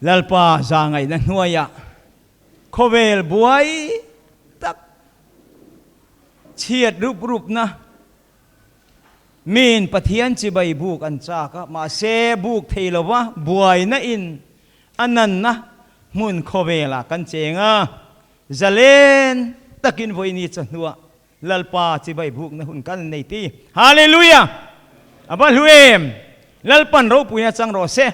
Lalpa zahngaihna hnuaiah khawvel buai tak chhiat rup rupna miin Pathian chibai buk an chak a, mahse buk thei lova buaina in a nanna hmun khawvelah kan cheng a, zalen takin vawiini chawhnuah Lalpa chibai bukna hun kan nei ti. Hallelujah! A va hlu em! Lalpan ropuina chang rawh se.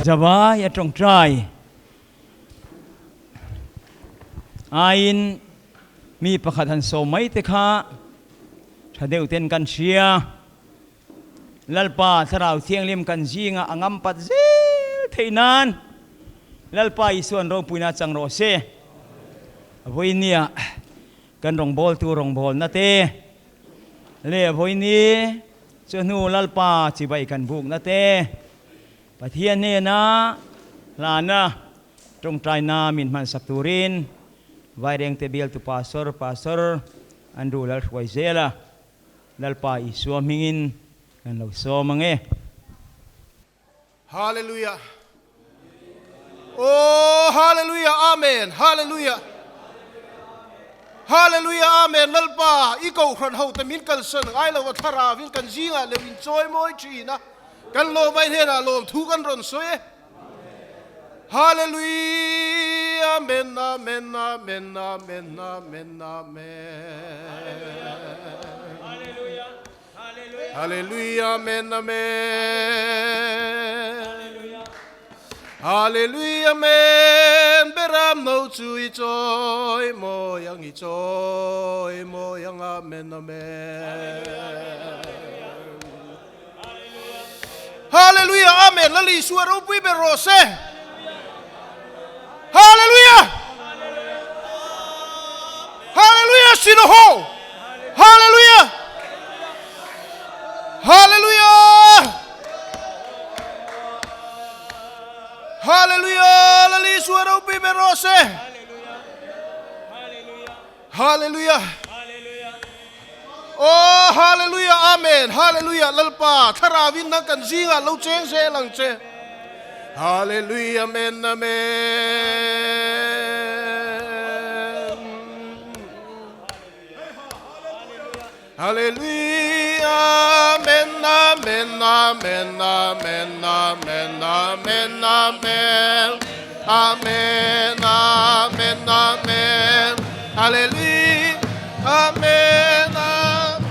Zavai a tawngtai aiin mi pakhat han sawm mai te kha tha deuh ten kan hria. Lalpa Thlarau Thianghlim kan zingah a ngam pat zel theih nan Lalpa Isuan ropuina chang rawh se. Vawinia kan rawngbawltu rawngbawlna te leh vawini chawhnu Lalpa chibai kan bukna te Pathian hnena hlana tawngtaina min hmansak turin Vairengte bialtu Pastor Pastor Andrew Lalhruaizela Lalpa Isua hmingin kan lo sawm ang e. Hallelujah Aw Hallelujah Amen Hallelujah Hallelujah Amen Lalpa i kohhran ho te min kalsan ngai lo a thlarau in kan zingah leu in chawi mawi thin a kan lawmai hnenah lawmthu kan rawn sawi e Hallelujah Amen Amen Amen Amen Amen Amen Hallelujah Amen Amen Hallelujah Amen Beram no chu i chawi mawi ang i chawi mawi ang Amen Amen Hallelujah Amen Lal Isua ropui ber rawh se Hallelujah Hallelujah Sinoho Hallelujah Hallelujah Hallelujah Lal Isua ropui ber rawh se Hallelujah Aw Hallelujah Amen Hallelujah Lalpa Thlarauin nang kan zingah lo cheng zel ang che Hallelujah Amen Amen Hallelujah Amen Amen Amen Amen Amen Amen Amen Amen Amen Amen Hallelujah Amen Amen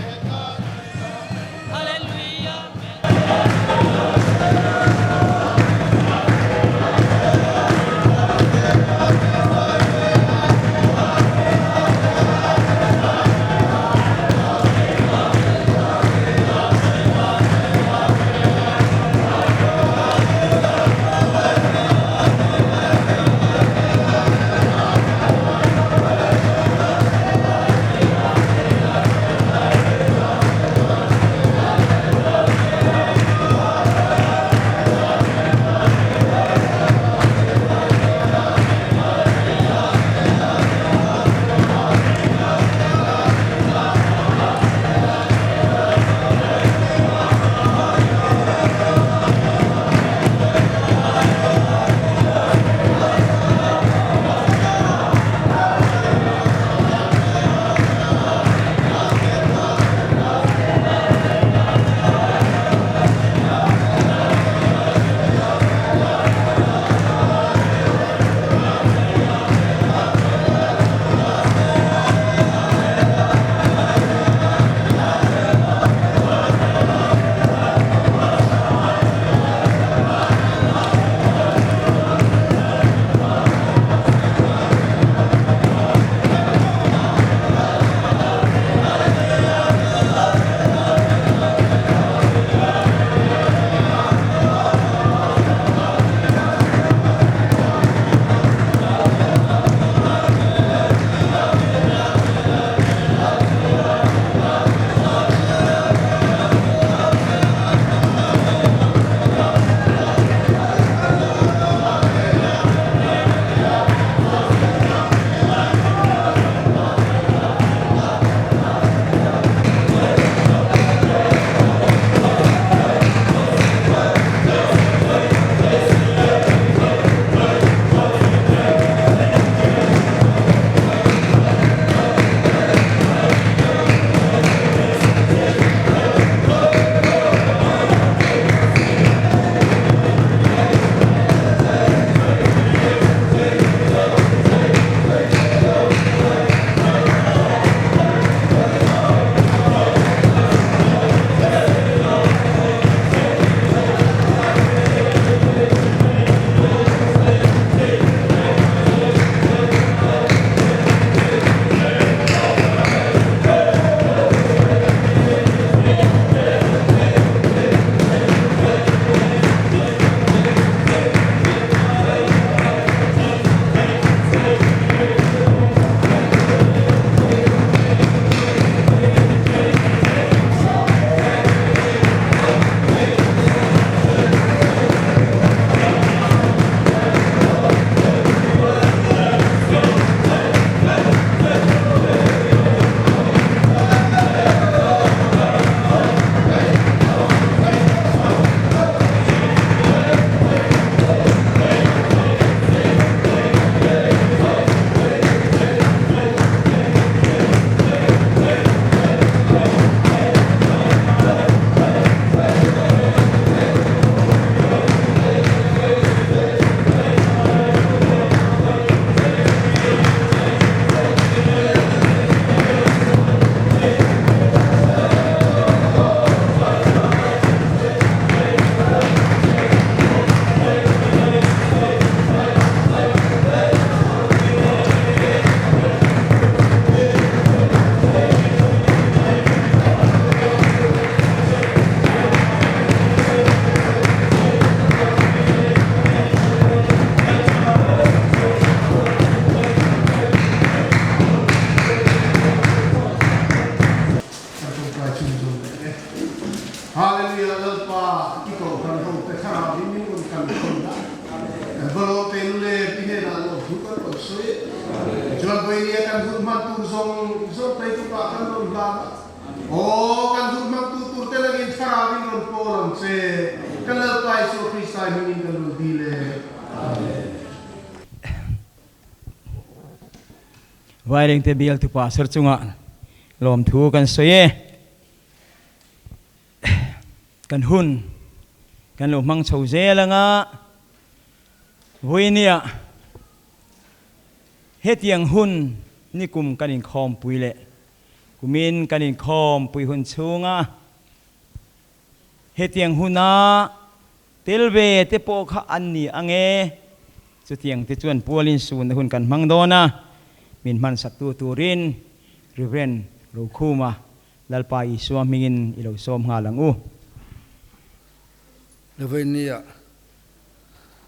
Chuan vawinia kan hun hman tur zawng zawng tai tukah kan rawn hlan a. Aw, kan hun hmangtu tur te langin Thlarauin rawn pawl ang che. Kan Lalpa Isua Krista hmingin kan rawn dil e. Amen. Vairengte bialtu pastor chungah lawmthu kan sawi e. Kan hun kan lo hmang chho zel anga vawinia hetiang hun nikum kan inkhawmpui leh kumin kan inkhawmpui hun chhunga hetiang huna tel ve te pawh kha an ni ang e. Chutiang te chuan pualin sunna hun kan hmang dawn a, min hmansaktu turin Rev. Rokhuma Lalpa Isua hmingin i lo sawm nghal ang u. Levainia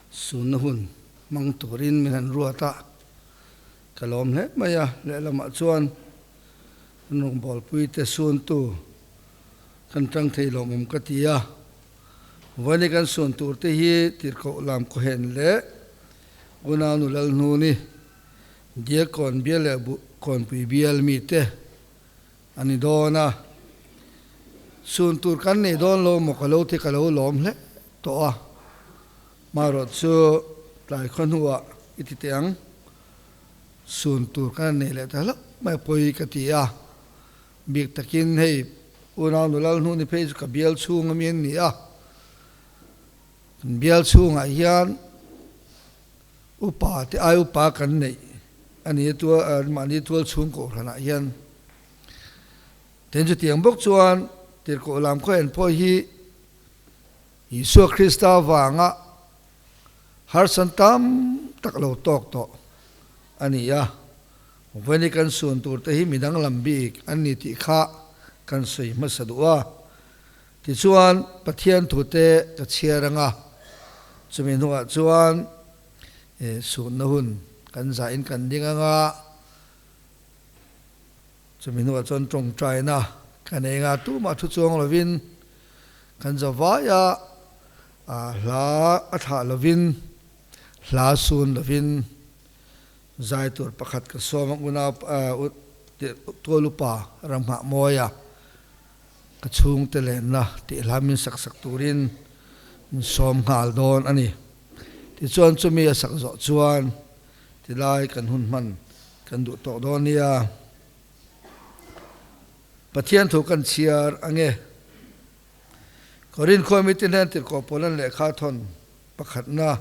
sunna hun hmang turin min han ruat a, ka lawm hle mai a, lehlamah chuan kan rawngbawlpuite suntu kan tang thei lawmawm ka ti a, vawiin kan sun turte hi tirhkoh lam kawhen leh unaunu Lalhnuni, Diakkawn bial leh Kawnpui bial mite A ni dawn a, sun tur kan nei dawn lo maw ka lo ti ka lo lawm hle tawh a, marawh chu tlai khaw hnuah i ti teh ang, sun tur kan nei leh ta hlauh mai pawi ka ti a, bik takin hei unau nula hnu ni phei chu ka bial chhung ami an ni a, kan bial chhungah hian Upa te ai upa kan neih a ni a tual mahni tual chhung kohhranah hian tin chutiang bawk chuan tirhkoh lam khaw en pawh hi Isua Krista vanga harsan tam tak lo tawk tawh a ni a, vawiin kan sun tur te hi midang lam bik an ni tih kha kan sawi hmasa duh a. Tichuan, Pathian thute ka chhiar ang a, chumi hnuah chuan suhna hun kan zahin kan ding ang a, chumi hnuah chuan tawngtaina ka nei ang a, tumah thu chuang lovin kan za vai a, hla a thlah lovin, hla sun lovin zai tur pakhat ka sawm ang unau tualupa Ramhngahmawia. Ka chhungte lenna tih hla min sak sak turin min sawm nghal dawn a ni. Tichuan chumi a sak zawh chuan tilai kan hun hman kan duh tawh dawn nia. Pathian thu kan chhiar ange. Korin khuami te hnen tirhkoh Paulan lehkha thawn pakhatna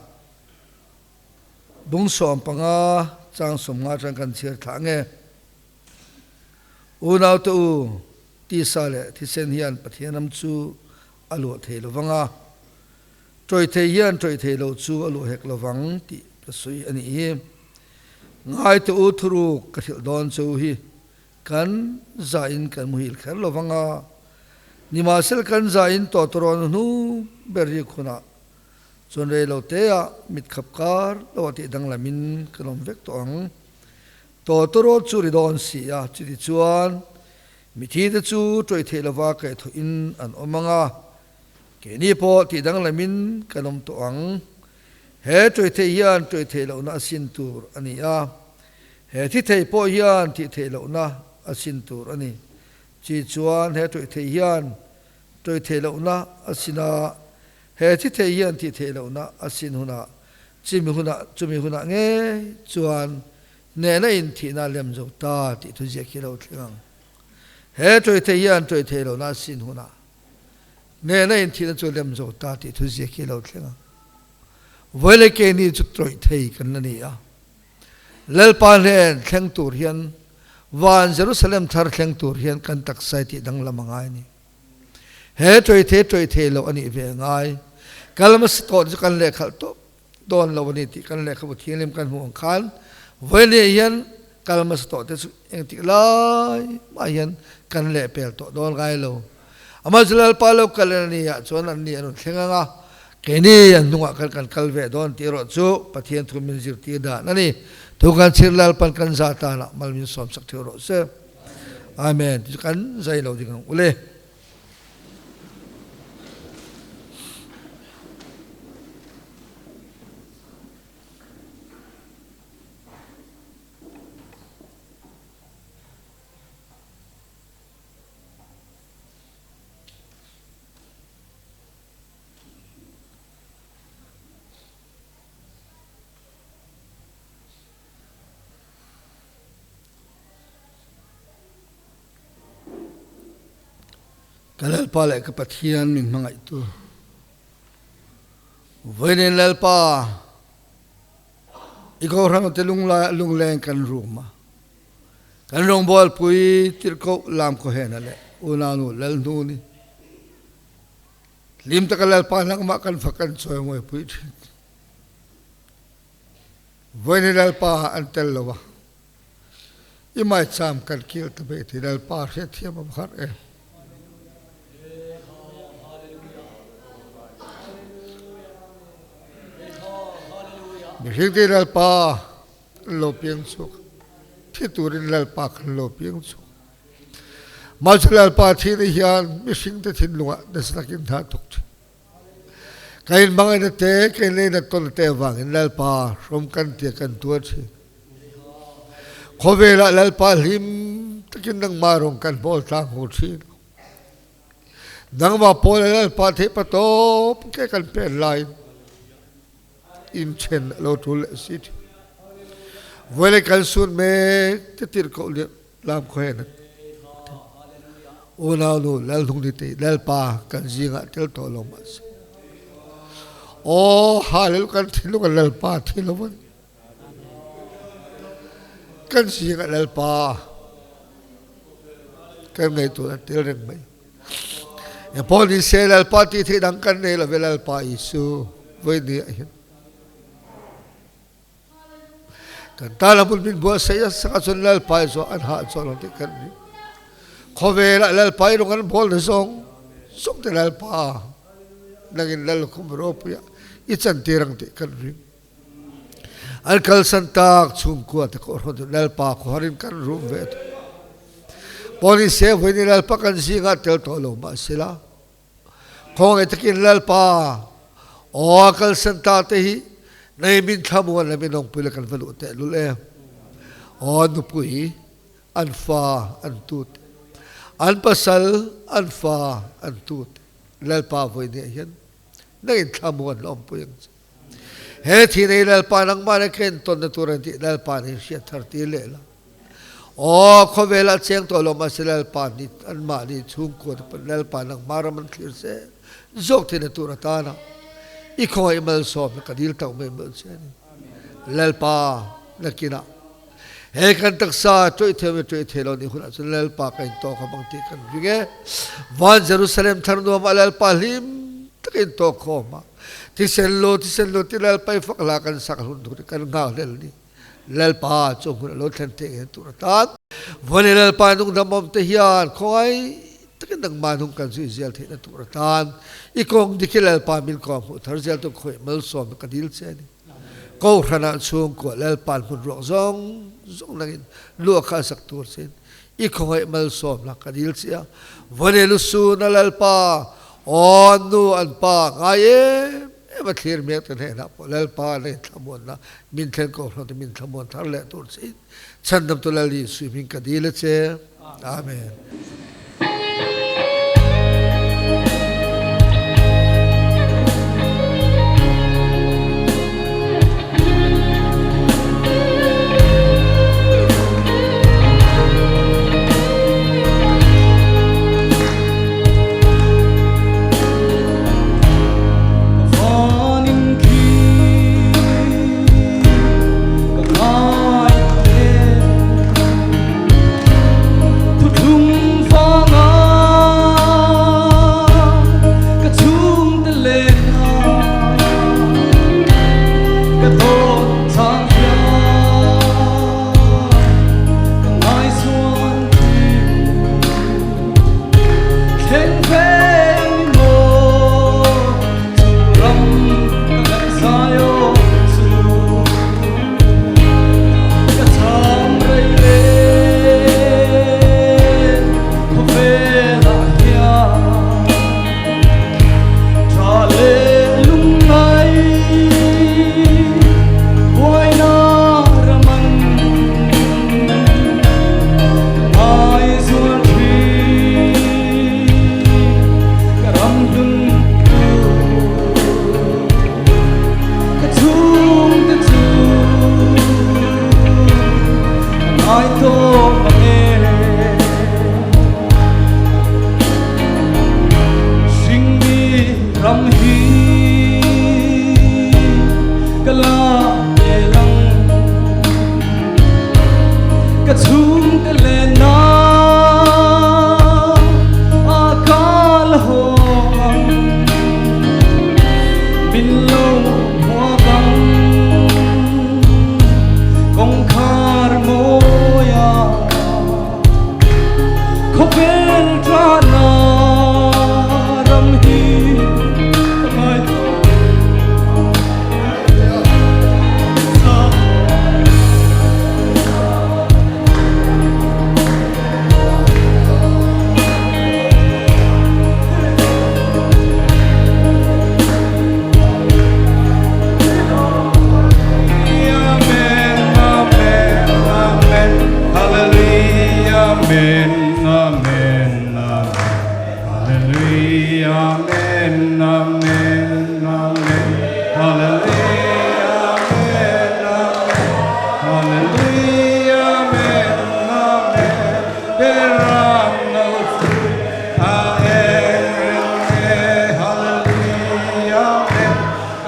bung 15 chang 50 atang kan chhiar thlah ange. Unaute u, tisa leh thisen hian Pathian ram chu a luah thei lo vang a, ṭawih thei hian ṭawih thei lo chu a luah hek lo vang tih ka sawi a nih hi. Ngaite u, thuruk ka hrilh dawn che u hi kan zahin kan muhil kher lo vang a, nimahsela kan zahin tawtawrawn hnu ber rik hunah chuan rei lo teah mitkhap kar lo a tih danglamin kan awm vek tawh ang. Tawtawrawt chu ri dawn si a, chuti chuan mithi te chu ṭawih theih lova kaih thawhin an awm ang a, keini pawh tih danglamin kan awm tawh ang. He ṭawih theih hian ṭawih theih lohna a sin tur a ni a, he thi thei pawh hian thih theih lohna a sin tur a ni. Chi chuan he ṭawih theih hian ṭawih theih lohna a sin a, he thi thei hian thih theih lohna a sin hunah chumi hunah chumi hunah ngei chuan Hnehna in thihna lem zo ta tih thu ziak hi lo thleng ang. He ṭawihthei hian ṭawihthei lohna a sin hunah hnehna in thihna chu lem zo ta tih thu ziak hi lo thleng ang. Vawi leh keini chu ṭawihthei kan la ni a. Lalpa hnen thleng tur hian van Jerusalem thar thleng tur hian kan taksa hi tih danglam a ngai a ni. He ṭawihthei ṭawihthei loh a nih ve a ngai. Kal hmasa tawh chu kan lehkhalh tawp. Dawn lo a ni tih kan lehkhabu thianghlim kan hmuh ang khan vawiin hian kal hmasa tawh te chu engtik lai mah hian kan lehpel tawh dawn ngai lo. Amah chu Lalpa lo kal en a ni ah chuan an ni an rawn thleng ang a, keini an hnungah khan kan kal ve dawn tih erawh chu Pathian thu min zirtir dan a ni. Thu kan chhir Lalpan kan za tanah mal min sawmsak theuh rawh se. Amen. Ti chu kan zai lo ding ang ule. Ka Lalpa leh ka Pathian min hmangaihtu Vawiin Lalpa i Kohhran te lungleng kan rum a, kan rawngbawlpui tirhkoh Lamkhawhena leh unaunu Lalhnuni hlim taka Lalpa nangmah kan fak kan chawimawipui thin. Vawiin Lalpa an tel lo a. I maicham kan kil ta ve ti Lalpa hriatthiam a va har em. Mihring te Lalpa kan lo piang chhuak thi turin Lalpa kan lo piang chhuak. Mahse Lalpa thi ni hian mihring te thinlungah nasa takin hna thawk thin. Ka in hmangaihna te, ka in leina tawnna te avangin Lalpa hrawm kan tia kan tuar thin. Khawvelah Lalpa hlim takin nangmah rawng kan hmawl tlang haw thin. Nangmah pawl a Lalpa theihpa tawp ke kan pen laiin in then a lo tul leh si thin. Vawilei kan sun mek te tirhkoh lian lam khaw hen unau nu lal hnung ni te lalpa kan zingah tel tawh lo mah se aw hallelu kan thinlung a lalpa thi lo van kan zingah lalpa kan ngaihtuah tel reng mai Paul ni se lalpa ti thei dang kan nei lo ve lalpa Isu voi ni ah hin Kan tan a hmun min buatsaih a sak ahcun Lalpa i zawh an hah cawh lo ti kan ring. Khawvel ah Lalpa i rung an bawl na zong zong te Lalpa nangin Lal kum ropui ah i cantir ang ti kan ring. An kalsan tak chungkua te ko hron Lalpa khuar in kan rum ve tu. Pawni se voi ni Lalpa kan zingah tel to lo ma sila. Khawngaih takin Lalpa, aw a kalsan ta te hi nei min thlamuan le minung pui le kan va luh tehlul em. Aw an nupui, an fa, an tut, an pasal, an fa, an tut, Lalpa voi nih hin na in thlamuan le awmpui ang che. He thi nei Lalpa nangmah le ken ton na tur an ti Lalpa nih hriat thar ti leh la. Aw khawvel ah cheng tawh lo mahse Lalpa nih anmah nih chhungkua te pawn Lalpa nangmah ram an thlir se zawk theihna tur atana i khawngaih malsawm na ka dil tak mai mawlh che ani. Lalpa nakinah he kan taksa ṭawih thei me ṭawih thei lo ni hunah cun Lalpa ka in tawk ang ti kan ring e. Van Jerusalem thar nuam ah Lalpa hlim takin tawk khawm ah thisen lo thisen lo ti Lalpa i fak hla kan sak hlun tur kan nghakhlel ni. Lalpa chu hmun a lo thlen theih nge tur atan vawlei Lalpa nungdam awm te hian khawngaih takin nangmah nung kan zui zel theihna tur atan i kawng dik hi Lalpa min kawng hmuh thar zel tu khawih malsawm ka dil che a ni. Kohhran ah chhungkua Lalpa hmun ruak zawng zawng nangin luah kha sak tur chein i khawngaih malsawm la ka dil che a. Vawlei lusun a Lalpa aw an nu an pa ngai em Em a thlir mek te hnenah pawh Lalpa lei thlamuanna min thlen ko hlo te min thlamuan thar leh tur che in chhandamtu Lal Jesuh hming ka dil a che. Amen.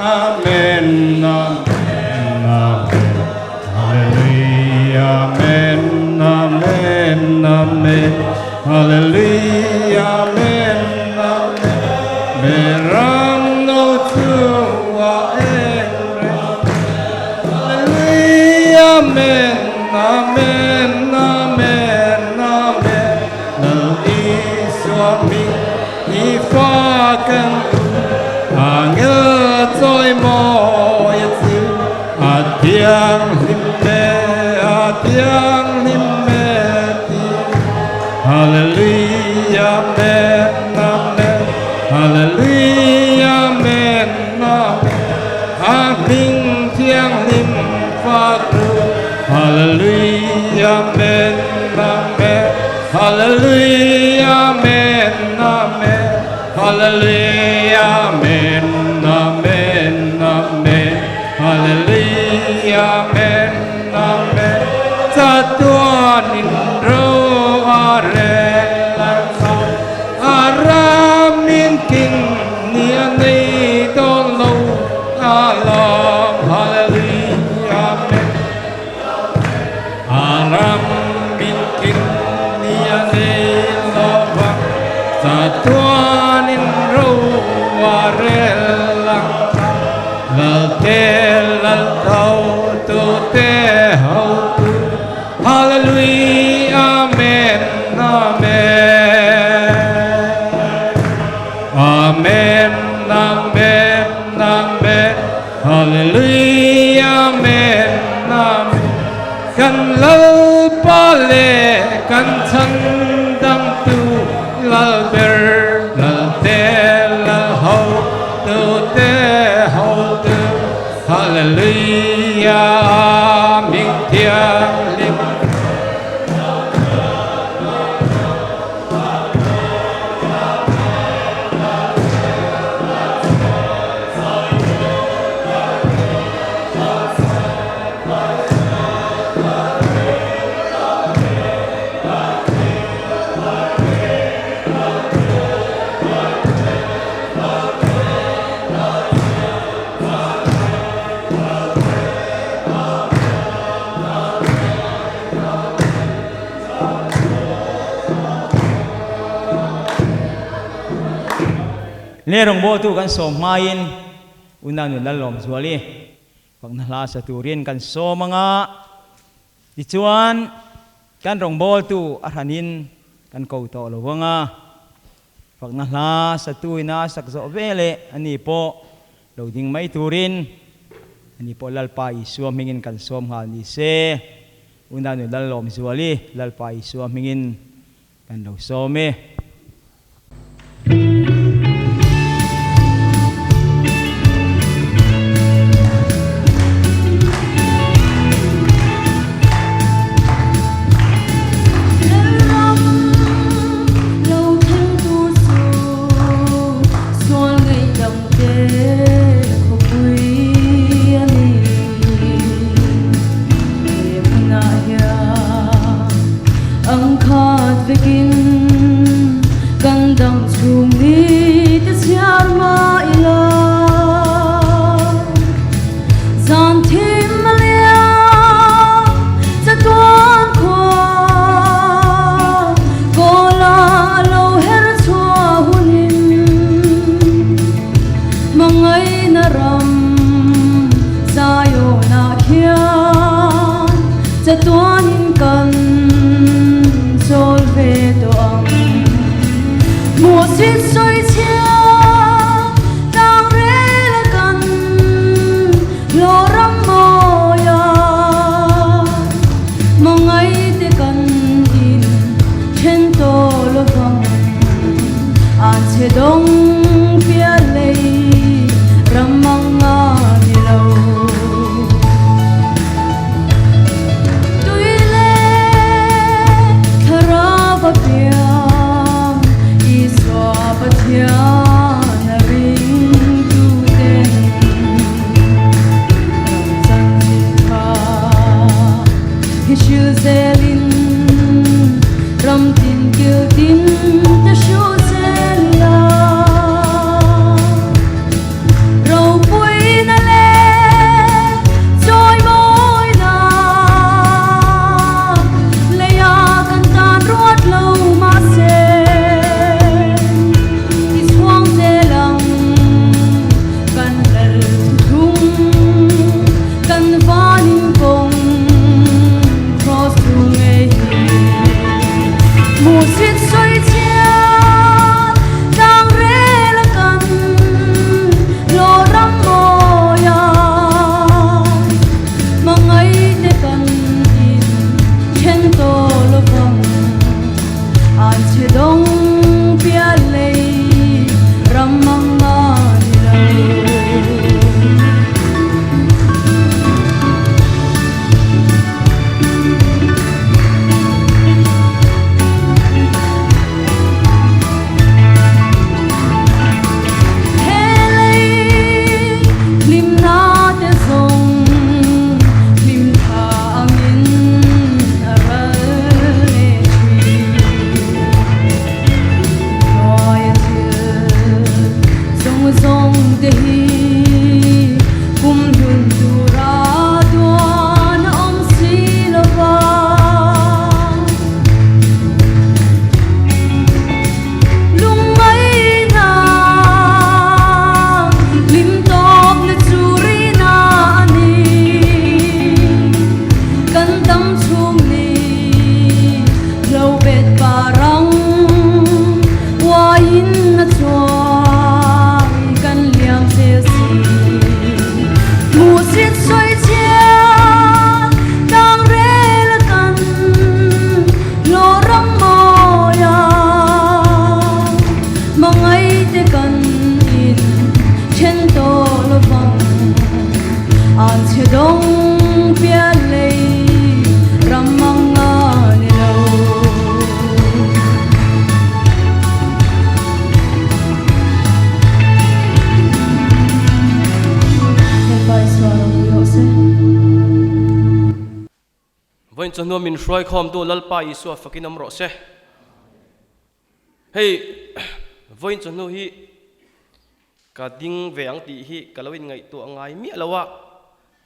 Amen Amen Amen Hallelujah Amen Amen Amen Hallelujah Amen Amen Beram no chungah eng reng Hallelujah Amen Amen Amen Amen Lal Isua hming i fa kan Angel chawimawi a chu a thianghlim e a thianghlim e ti Hallelujah Amen Amen Hallelujah Amen Amen A hming thianghlim fak ru Hallelujah Amen Amen Hallelujah Amen Amen Hallelujah Amen Amen Amen Hallelujah Amen Amen Chatuanin ro a rel a kha a ramin king ni a nei dawn lo a lawm Hallelujah Amen A ram min king ni a nei lo vang chatuanin ro a rel ang kha Lal te lal tho tu te ho tu Hallelujah Amen Amen Amen Amen Amen Hallelujah Amen Amen Kan Lalpa leh kan chhandamtu Lal ber Lal te Lal ho tu te ho tu Hallelujah Hming thianghlim. Le rawngbawltu kan sawm hmain Unau nun Lalawmzuali fakna hla sa turin kan sawm anga tichuan kan rawngbawltu a hranin kan ko tawh lo anga fakna hla satu ina sak zawh veleh ani pawh lo ding mai turin ani pawh Lalpa Isua hmingin kan sawm nghal ni se. Unau nun Lalawmzuali Lalpa Isua hmingin kan lo sawm e. Lalram lo thleng tur chu sual ngaihdam te khawpui a ni. He hmunah hian Ang khat vekin kan dam chhung ni te chhiar mah ila. Zan thim a liam chatuan khua kawla a lo her chhuah hunin Mangaina ram Zaiawnah khian chatuanin kan chawl ve tawh ang. Hmuhsit sawi chhia tlang rel a kan hlawh ram mawi a, Mangaite kan in then tawh lovang. An chhe dawng pial lei ram ang a ni lo. Tui le se. Vawiin chawhnu min hruaikhawmtu Lalpa Isua fakin awm rawh se. Hei vawiin chawhnu hi ka ding ve ang tih hi ka lo inngaihtuah ngai miah lo a,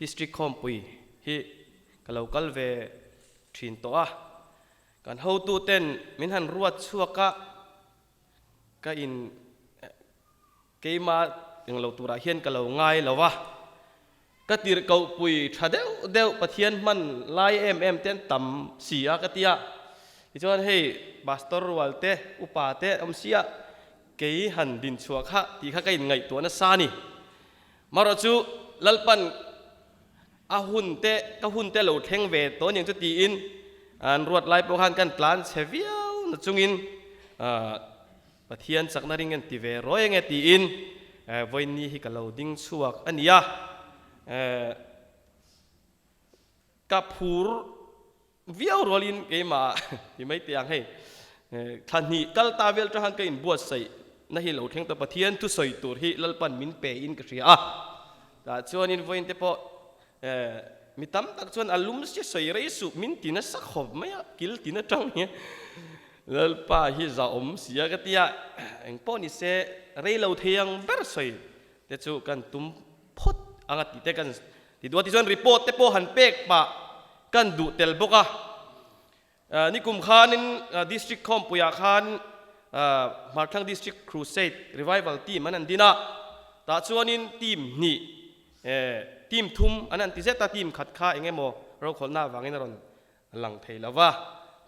District Khawmpui hi ka lo kal ve thin tawh a, kan hotuten min han ruat chhuak a, ka in keima englo turah hian ka lo ngai lo a, ka tirhkohpui tha deuh deuh Pathian hman lai em em te an tam si a ka ti a, tichuan hei Pastor rual te upa te awm si a, kei han din chhuah kha tih kha ka in ngaihtuah nasa a ni. Marawh chu Lalpan a hun te ka hun te lo thleng ve tawh aniang chu tiin an ruat lai pawh khan kan tlan chhe viau na chungin Pathian chakna ring an ti ve rawi ange tiin vawiin hi ka lo ding chhuak a ni a, ka phur viau rualin keimah ti mai teh ang hei thla hnih kal ta vel tahan ka inbuatsaih na hi lo thleng ta Pathian thusawi tur hi Lalpan min pe in ka hria a, tah chuanin vawiin te pawh Mi tam tak chuan a lum si sawi rei suh min ti nasa khawp mai a, kil tin atang hian Lalpa hi za awm si a ka ti a, eng pawh ni se rei lo thei ang ber sawi te chu kan tum phawt ang a tih te kan ti duh a, tichuan report te pawh han pek pah kan duh tel bawk a. Nikum khanin District Khawmpuiah khan Hmarthlang District Crusade Revival Team an han din a, tah chuanin team hnih, team thum an han ti zet a, team khat kha eng emaw rokhawlhna avangin a rawn lang thei lo va,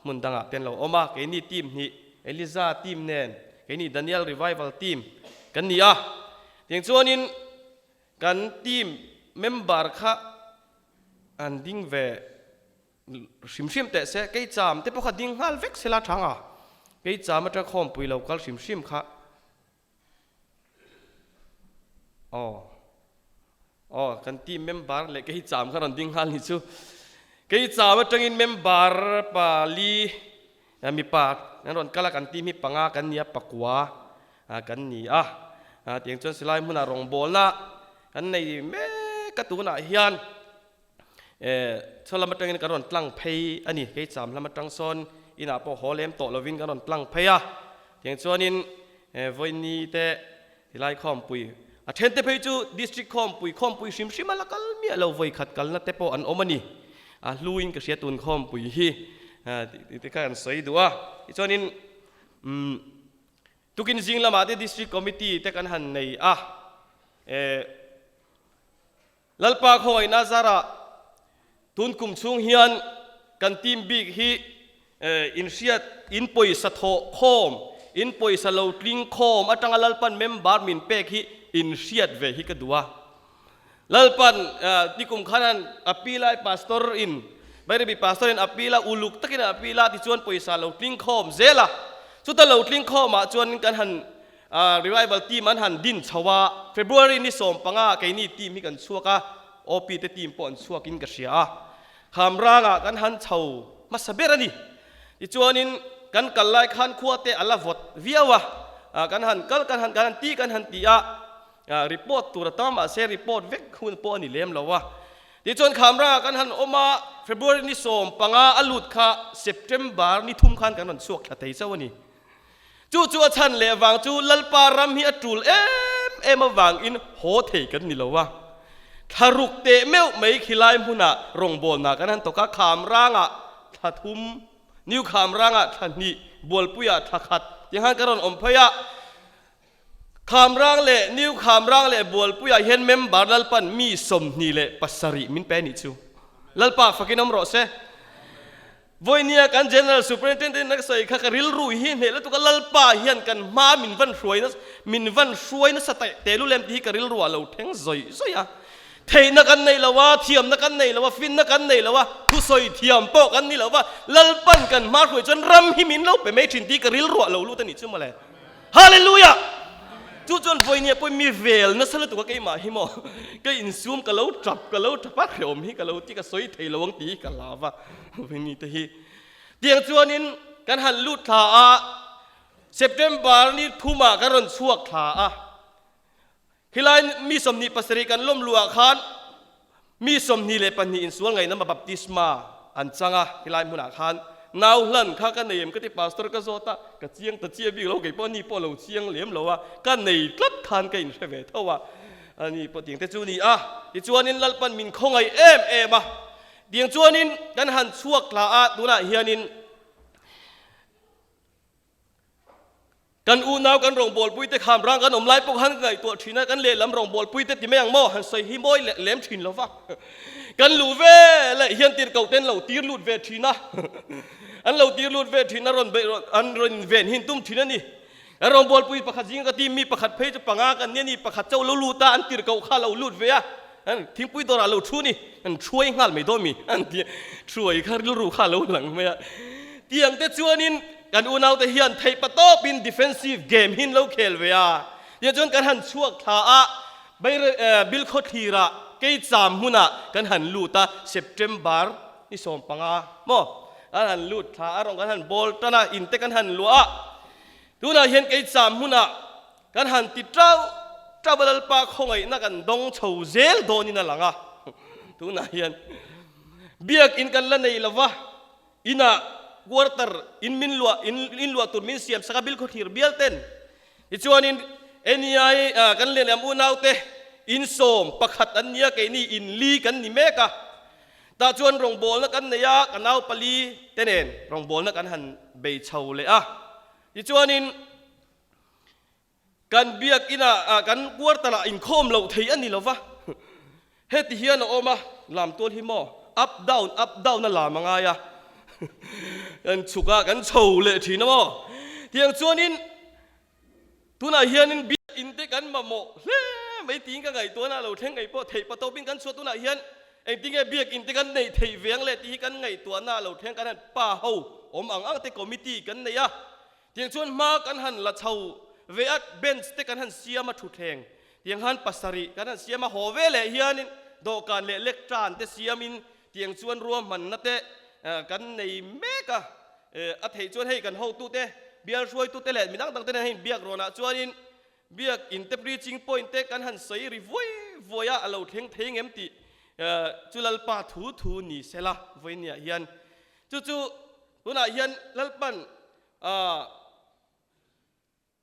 hmun dangah te an lo awm a, keini team hnih, Eliza team nen keini Daniel Revival Team kan ni a, tiang chuanin kan team member kha an ding ve Hrim hrim teh se, kei cham te pawh kha ding nghal vek sela thang a, kei cham atang khawmpui lo kal hrim hrim kha aw aw kan team member leh kei cham kha rawn ding nghal ni chu, kei cham atangin member pali mipa an rawn kal a kan team hi panga kan ni a pakua kan ni a, tiang chuan silai hmunah rawngbawlna kan nei mek a tunah hian. Chhaw lam atangin kan rawn tlang phei a ni. Kei cham lam atang sawn inah pawh haw lem tawh lovin kan rawn tlang phei a. Tiang chuanin Vawiini te tilai khawmpui a then te phei chu District khawmpui khawmpui hrim hrim a la kal miah lo vawi khat kalna te pawh an awm a ni. A hluin ka hria tun khawmpui hi tih te kha kan sawi duh a. Tichuanin tukin zing lamah te District Committee te kan han nei a. Lalpa khawngaihna zarah tun kum chhung hian kan team bik hi inhriat in pawisa thawh khawm, in pawisa lo tling khawm atanga Lalpan member min pek hi inhriat ve hi ka duh a. Lalpan nikum khan an appeal a, pastor in Bairabi pastor in appeal a, uluk takin an appeal a, tichuan pawisa lo tling khawm zel a. Chuta lo tling khawmah chuan kan han Revival team an han din chho a, February ni 15 keini team hi kan chhuak a, OP te team pawh an chhuakin ka hria a, Khamrangah kan han chho hmasa ber a ni. Tichuanin kan kal lai khan khua te a la vawt viau a, kan han kal kan han kan han ti kan han ti a, report tur a tam a mahse report vek hun pawh a ni lem lo a. Tichuan Khamrangah kan han awm a, February ni 15 a lut kha September ni 3 khan kan rawn chhuak thla thei chauh a ni. Chu chu a chhan leh vang chu Lalpa ram hi a tul em em avangin haw thei kan ni lo a. Thla ruk teh meuh mai khilai hmunah rawngbawlna kan han tawk a, Khamrangah thla thum, New Khamrangah thla hnih, Bualpuiah thla khat tih khan ka rawn awm phei a. Khamrang leh New Khamrang leh Bualpuiah hian member Lalpan mi 27 min pe a nih chu. Lalpa fakin awm rawh se. Vawinia kan General Superintendent a sawi kha ka rilru hi hneh lutuk a, Lalpa hian kan hma min van hruai nasa, min van hruai nasa taih teh lu lem tih hi ka rilru ah lo thleng zawih zawih a. Theihna kan nei lo a, thiamna kan nei lo a, finna kan nei lo a, thusawi thiam pawh kan ni lo va, Lalpan kan hma hruai chuan ram hi min lo pe mai thin tih hi ka rilru ah lo lut a nih chu mawle. Hallelujah! Chu chuan vawinia pawh mi vel nasa lutuk a keimah hi maw ka insum ka lo tap ka lo tap a hrehawm hi ka lo ti ka sawi thei lo ang tih hi ka hlau va vawiini te hi tiang chuanin kan han lut thla a September ni thumah kan rawn chhuak thla a khilai mi 27 kan lawm luh ah khan. Mi 22 in sual ngaihnam a baptisma an chang a, helai hmunah khan nau hlan kha ka nei em ka ti pastor ka zawt a, ka chiang ta chiah bik lo, kei pawh ni pawh lo chiang lem lo a, ka nei tlat khan ka inhre ve tho a, ani pawh tiang te chu ni a, tichuanin Lalpan min khawngaih em em a, tiang chuanin kan han chhuak thla a, tunah hianin Kan unau kan rawngbawlpuite kham rang kan awm lai pawh khan ka ngaihtuah thin a, kan lehlam rawngbawlpuite ti mai ang maw? Han sawi hi mawi leh lem thin lo va. Kan luh ve leh hian tirhkoh ten lo tir lut ve thin a, an lo tir lut ve thin a, rawn beih rawn an rawn ven hin tum thin a ni. Kan rawngbawlpui pakhat zinga ka ti mi pakhat phei chu panga kan nia ni, pakhat chauh lo lut a, an tirhkoh kha lo lut ve a, an thingpui dawrah lo thu ni, an thuai nghal mai dawn mi an ti a, thuai kha rilru kha a lo lang mai a. Tiang te chuanin Kan unaute hian theih patawpin defensive game hi an lo khel ve a, tiah chuan kan han chhuak thla a, Bilkhawthlirah Keicham hmunah kan han lut a, September ni 15 maw kan han lut thla a, rawng kan han bawl tan a, inte kan han luah a, tunah hian Keicham hmunah kan han ti tau tau a, Lalpa khawngaihna kan dawng chho zel dawnin a lang a, tunah hian biakin kan la nei lo va. Inah quarter in min luah in in luah tur min siam sak a Bilkhawthlir bial ten tichuanin NEI kan lehlam unaute in 11 an nia keini in li kan ni mek a tah chuan rawngbawlna kan nei a ka nau pali te nen rawngbawlna kan han bei chho leh a tichuanin Kan biakinah kan quarter-ah inkhawm loh thei a ni lo va, heti hian a awm a, lam tual hi maw up down up down a lam a ngai a, kan chhuk a kan chho leh thin a maw, tiang chuanin tunah hianin biakin te kan mamawh hle mai tiin ka ngaihtuahna a lo thleng ngei pawh theih patawpin kan chhuah tunah hian engtinge biakin te kan neih theih ve ang le tih hi kan ngaihtuahna a lo thleng kan han pa ho awm ang ang te committee kan nei a. Tiang chuan hma kan han la chho ve a, bench te kan han siam a thutthleng tiang han pasarih kan han siam a, haw ve leh hianin dawhkan leh lectern te siamin tiang chuan ruahmanna te kan nei mek a, a theih chuan hei kan hotute bial hruaitute leh midang dangte nen hei biak rawnah chuanin biak in te preaching point te kan han sawi ri vuai vuai a, a lo thleng thei ngem tih chu Lalpa thu thu ni sela vawinia hian chu chu Tunah hian Lalpan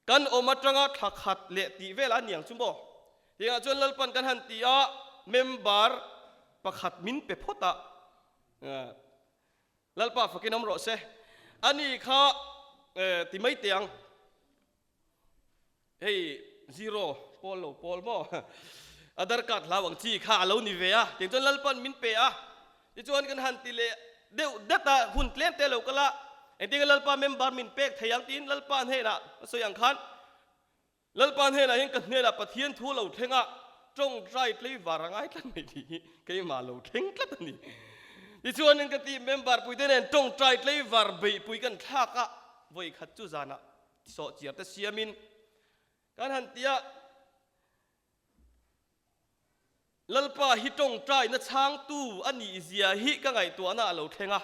kan awm atanga thla khat leh tih vel a niang chu maw? Tiangah chuan Lalpan kan han ti a, member pakhat min pe phawt a, Lalpa fakin awm rawh se. Ani kha ti mai teh ang. Hei zero pawl lo pawl maw? Aadhar card hlau ang chi kha a lo ni ve a, tiang chuan Lalpan min pe a, tichuan kan han ti leh deuh dat a, hun tlem te lo kal a, engtin nge Lalpa member min pek thei ang tiin Lalpa hnenah a sawi ang khan, Lalpa hnenah hian ka hnenah Pathian thu lo thleng a, tawngtai tleivar a ngai tlat mai tih hi keimah lo thleng tlat a ni. Tichuanin ka ti member puite nen tawngtai tleivar beihpui kan thlak a, vawikhat chu zanah Sawhchiar te siamin kan han ti a, Lalpa hi tawngtaina chhangtu a nih zia hi ka ngaihtuahna a lo thleng a.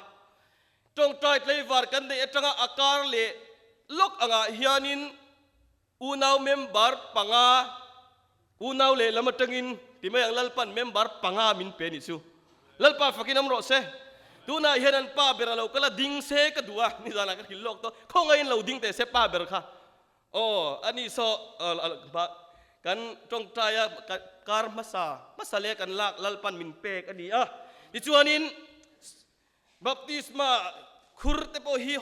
Tawngtai tleivar kan neih atanga a kar leh lawk angah hianin unau member panga unau lehlam atangin ti mai ang Lalpan member panga min pe nih chu. Lalpa fakin awm rawh se. Tunah hian an pa ber a lo kal a, ding se ka duh a, nizanah ka hrilh lawk tawh. Khawngaihin lo ding teh se pa ber kha. Aw, ani saw kan tawngtai a, kar hmasa hmasa leh kan lak Lalpan min pek a ni a. Tichuanin Baptisma khur te pawh hi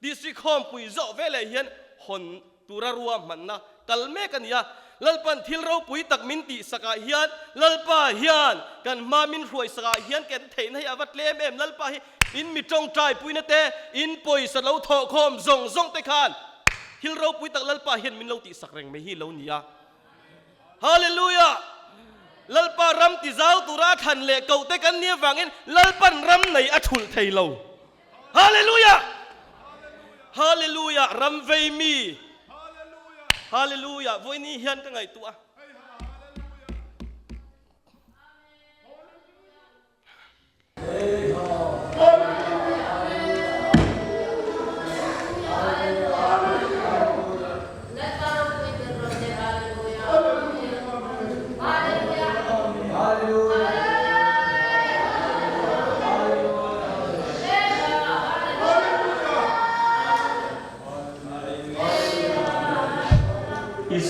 District khawmpui zawh veleh hian hawn tura ruahmanna kal mek a ni a. Lalpan thil ropui tak min tih sakah hian Lalpa hian kan hma min hruai sakah hian kan theihna hi a va tlem em. Lalpa hi in mi tawngtai puina te, in pawisa lo thawhkhawm zawng zawng te khan thil ropui tak Lalpa hian min lo tih sak reng mai hi lo ni a. Hallelujah! Lalpa ram ti zau tura a thlan leh koh te kan nia vangin Lalpan ram nei a thulh thei lo. Hallelujah! Hallelujah! Ram vei mi. Hallelujah! Vawiini hian ka ngaihtuah a.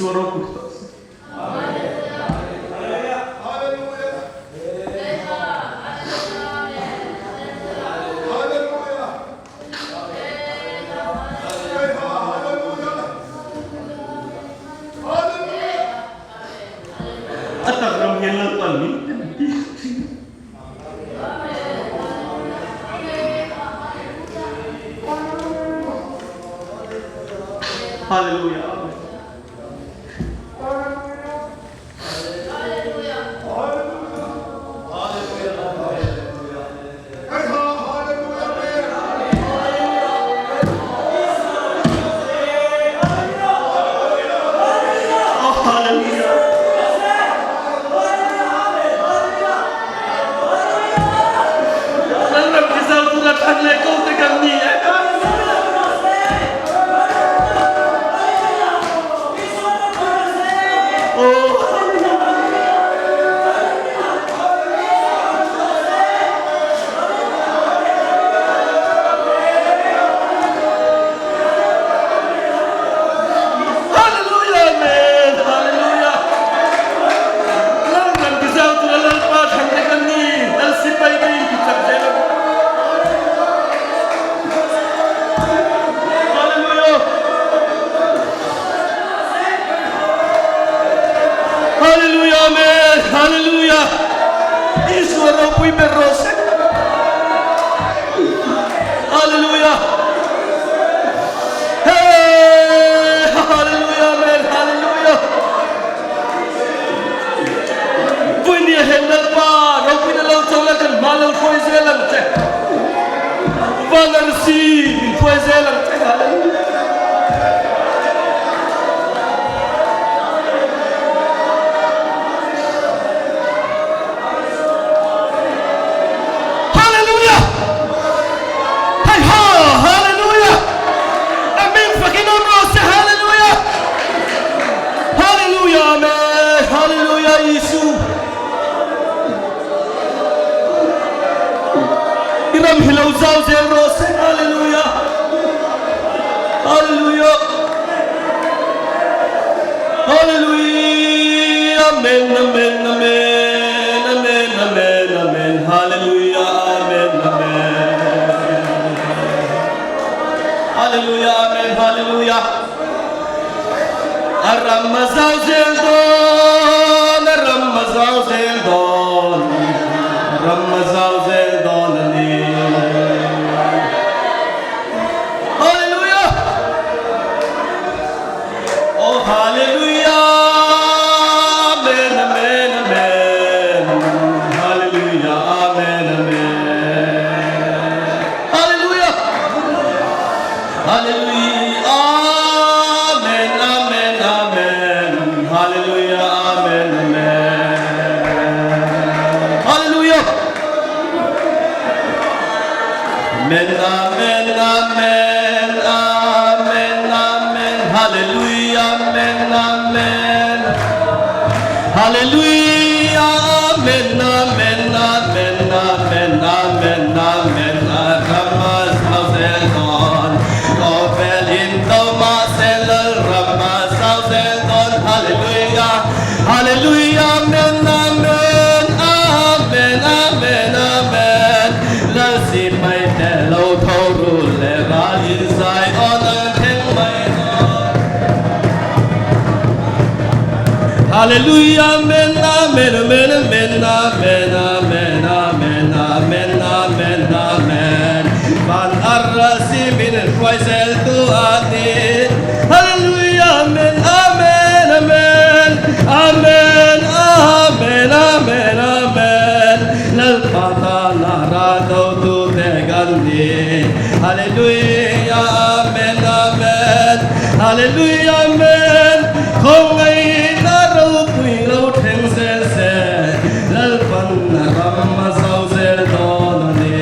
Isua ropui rawh se. A tak ram hian Lalpan min tem tir thin. Hallelujah. Amen. Oh, hallelujah. Lalram hi zau tura thlan leh ko te kan ni e. Oh, Hallelujah, amen, hallelujah. Lalram ki zau tura Lalpa thlan te kan ni. Lal sipai te in ti chak zel ang. Hallelujah. Hallelujah, amen, hallelujah. Isua ropui ber rawh se. Hallelujah. Hey, hallelujah, amen, hallelujah. Vui ni hen Lalpa ropui na lo cho la kan hma lo hruai zel ang che. Van arsi min hruai zel ang che. Hallelujah. Hallelujah! Hey ha! Hallelujah! Amen fakin awm rawh se. Hallelujah! Hallelujah! Amen! Hallelujah! Isu! I ram hi lo zau zel rawh se. Hallelujah! Hallelujah! Hallelujah! Amen! Amen! Amen! Amen! Amen! Amen! Hallelujah! Amen! Amen! Hallelujah! Amen! Hallelujah! A ram a zau zel dawn, a ram a zau zel dawn, a ram a zau zel dawn a ni. Hallelujah! Oh hallelujah! Amen, amen, amen. Hallelujah, amen, amen. Hallelujah! Hallelujah, amen, amen, amen. Hallelujah, amen, amen. Hallelujah! Amen, amen, amen, amen, amen. Hallelujah, amen, amen. Hallelujah, amen, amen, amen, amen, amen, amen. Rama zau zel dawn, khawvel in do mahse Lal Rama zau zel dawn. Hallelujah, hallelujah, amen, amen, amen, amen, amen. Lal sipai te lo tho ru le ral in zai awn an thleng mai dawn. Hallelujah, amen, amen, amen, amen, amen, amen, amen, amen, amen, amen. Van arsi min hruai zel tu a ni. Hallelujah, amen, amen, amen, amen, amen, amen, amen. Lalpa tana ra do tu te kan ni. Hallelujah, amen, amen. Hallelujah, amen. Khawngaih na ropui lo thleng zel se. Lalpan ram a zau zel dawn a ni.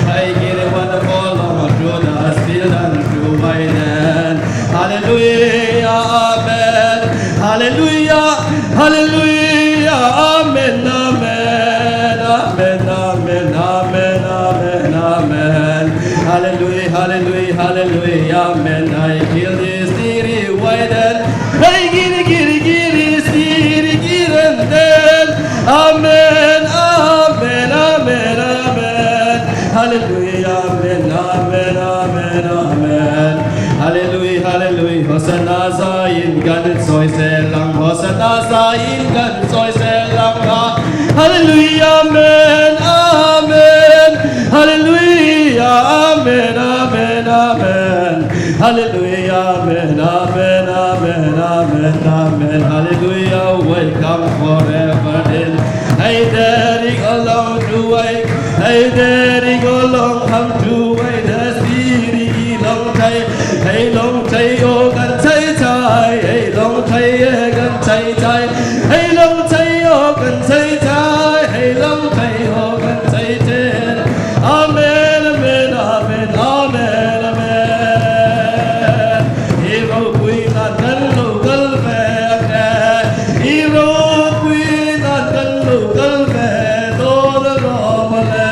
I get it what the follow Judah still and true Biden. Hallelujah, amen. Hallelujah, hallelujah, amen, amen, amen, amen, amen, amen, amen. Hallelujah, hallelujah, hallelujah, amen. I kill this city wide. I get it. in kan chawi sel ang Hosanna sa in kan chawi sel ang a Hallelujah Amen Amen Hallelujah Amen Amen Amen Hallelujah Amen Amen Amen Amen Amen Hallelujah Welcome forever in Hey daddy go long to wait Hey daddy go long come to wait The city long tay Hey long tay oh kan chay chai Hey long tay eh kan chay chai Hey long tay oh kan chay chai Hey long tay oh kan chay chen Amen Amen Amen Amen Amen I ropui nan kan lo kal ve ang e I ropui nan kan lo kal ve dawn alawm ale.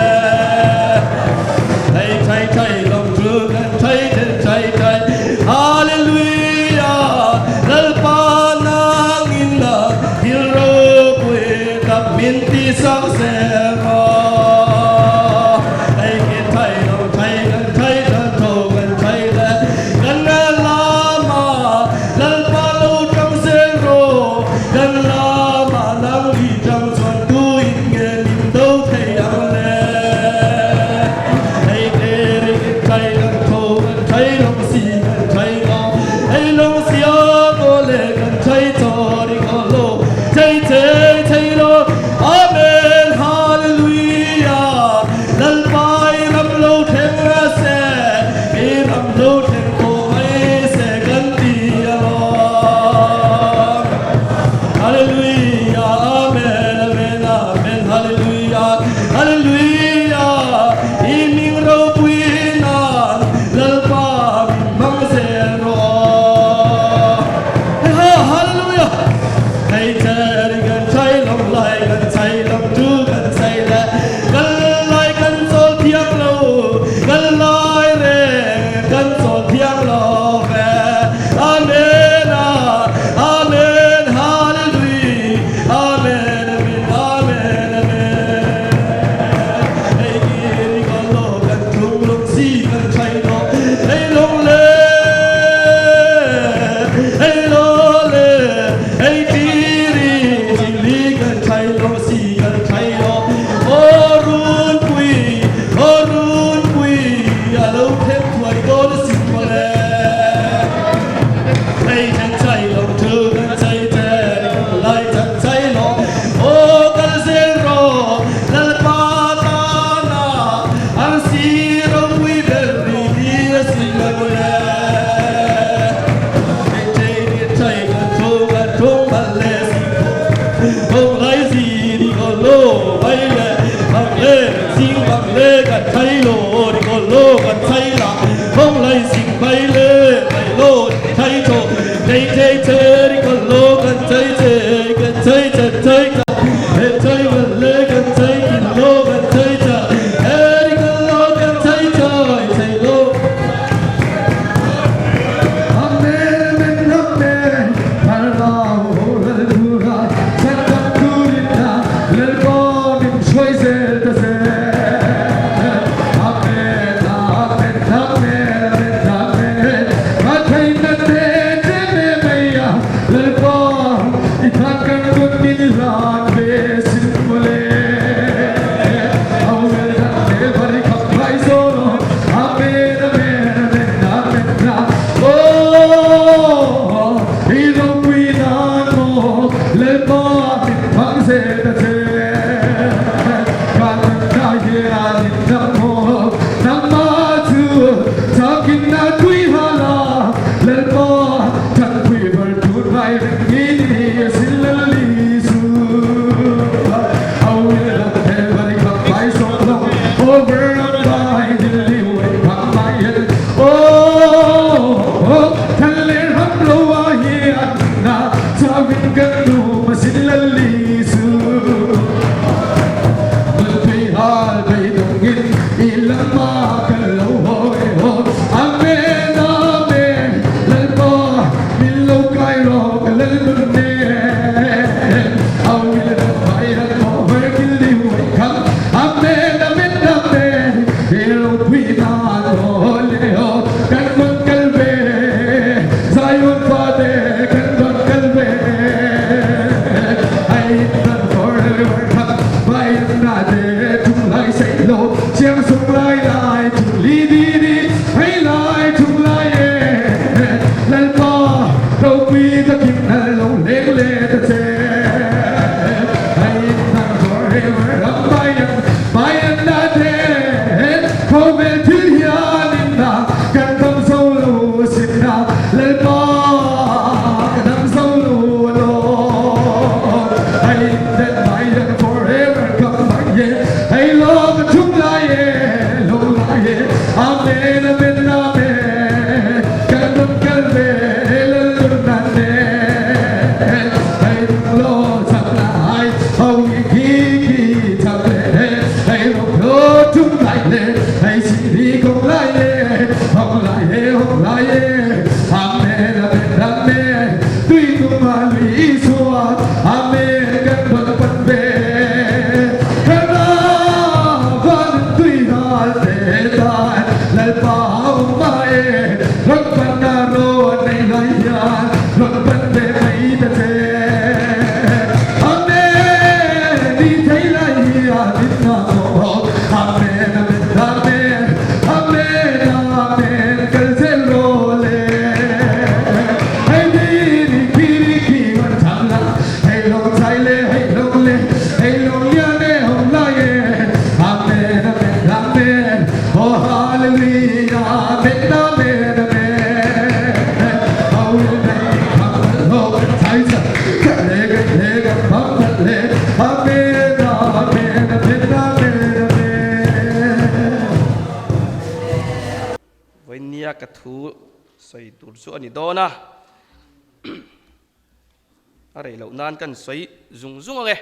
Vawinia ka thu sawi tur chu a ni dawn a, a rei loh nan kan sawi zung zung ang e.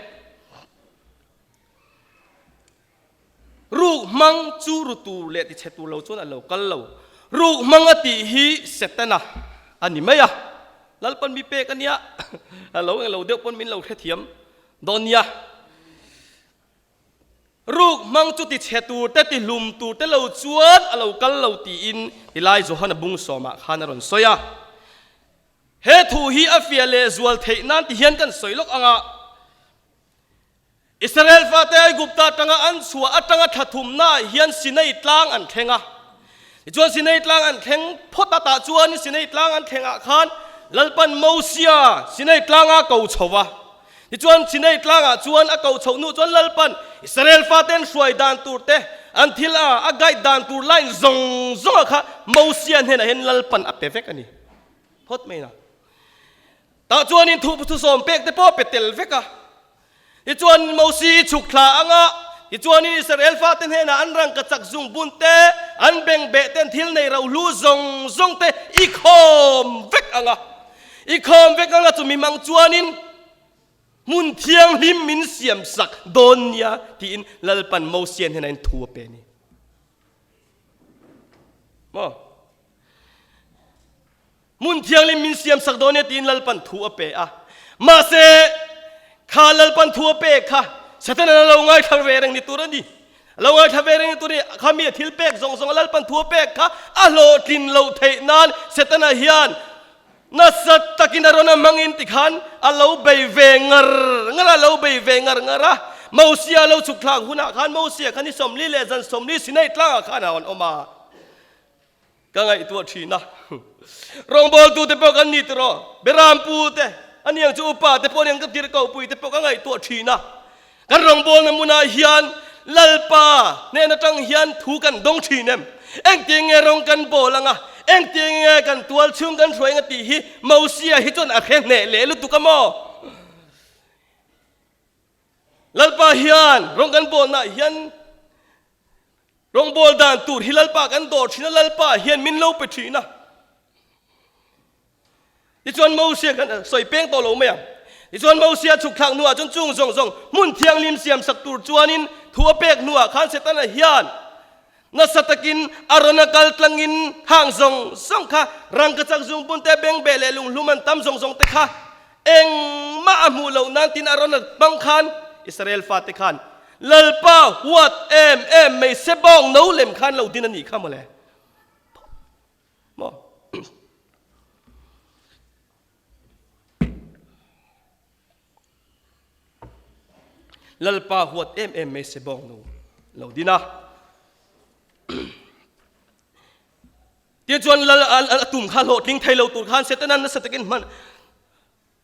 Ruk hmang chu ru tur leh tichhe tur lo chuan a lo kal lo. Ruk hmang a tih hi Setana a ni mai a, Lalpan mi pek a nia, a lo englo deuh pawn min lo hrethiam dawn nia. Ruk hmang chu tichhe tur te tihlum tur te lo chuan a lo kal lo tiin tilai Johana bung sawmah khan a rawn sawi a. He thu hi a fiah leh zual theih nan ti hian kan sawi lawk ang a. Israel fate Aigupta atanga an chhuah atanga thla thumnaah hian Sinai tlang an thleng a. Tichuan Sinai tlang an thleng phawt a, tah chuan Sinai tlang an thlengah khan Lalpan Mosia Sinai tlanga ko chho va. Tichuan Sinai tlangah chuan a ko chhoh hnu chuan Lalpan Israel fate an hruai dan tur te, an thil a a guide dan tur line zawng zawnga kha Mosia hnenah hian Lalpan a pe vek a ni phawt mai na. Tah chuanin thu thusawm pek te pawh pe tel vek a. Tichuan Mosi i chhuk thla ang a, tichuanin Israel fate hnenah an rangkachak zungbun te, an bengbeh ten thil nei rohlu zawng zawng te i khawm vek ang a. I khawm vek ang a, chumi mang chuanin hmun thianghlim min siam sak dawn nia tiin Lalpan Mosia hnenah in thu a pe a ni. Maw? Hmun thianghlim min siam sak dawn e tiin Lalpan thu a pe a. Mahse, kha Lalpan thu a pek kha Satan a lo ngaithla ve reng ni tur a ni. A lo ngaithla ve reng ni tur a ni. Kha mi a thil pek zawng zawng a Lalpan thu a pek kha a hlawhtlin loh theih nan Setana hian nasa takin a rawn a hmangin tikhan a lo bei ve ngar ngar a, a lo bei ve ngar ngar a. Mosia lo chhuk thlak hunah khan Mosia kha ni 40 leh zan 40 Sinai tlangah khan a rawn awm a. Ka ngaihtuah thin a, rawngbawltu te pawh kan ni tiraw, Berampu te, aniang chu upa te pawh aniang ka tirhkohpui te pawh ka ngaihtuah thin a. Kan rawngbawlna hmunah hian Lalpa hnen atang hian thu kan dawng thin em? Engtiang nge rawng kan bawl ang a, engtiang nge kan tual chhung kan hruai ang a tih hi Mosia hi chuan a hre hneh leh lutuk a maw? Lalpa hian rawng kan bawlnaah hian Rawngbawl dan tur hi Lalpa kan dawr thin a, Lalpa hian min lo pe thin a. Tichuan Mosia kan sawi peng tawh lo mai ang. Tichuan Mosia chhuk thlak hnuah chuan chung zawng zawng hmun thianghlim siam sak tur chuanin thu a pek hnuah khan Setana hian nasa takin a rawn a kal tlangin hang zawng zawng kha rangkachak zungpun te, bengbeh leh lunghlum an tam zawng zawng te kha Engmah a hmuh loh nan tin a rawn a hmang khan Israel fate khan Lalpa huat em em mai se bawng no lem khan lo din a nih kha mawle. Maw? Lalpa huat em em mai se bawng no lo din a. Tichuan Lal a tum kha hlawhtling thei lo tur khan Setana'n nasa takin hman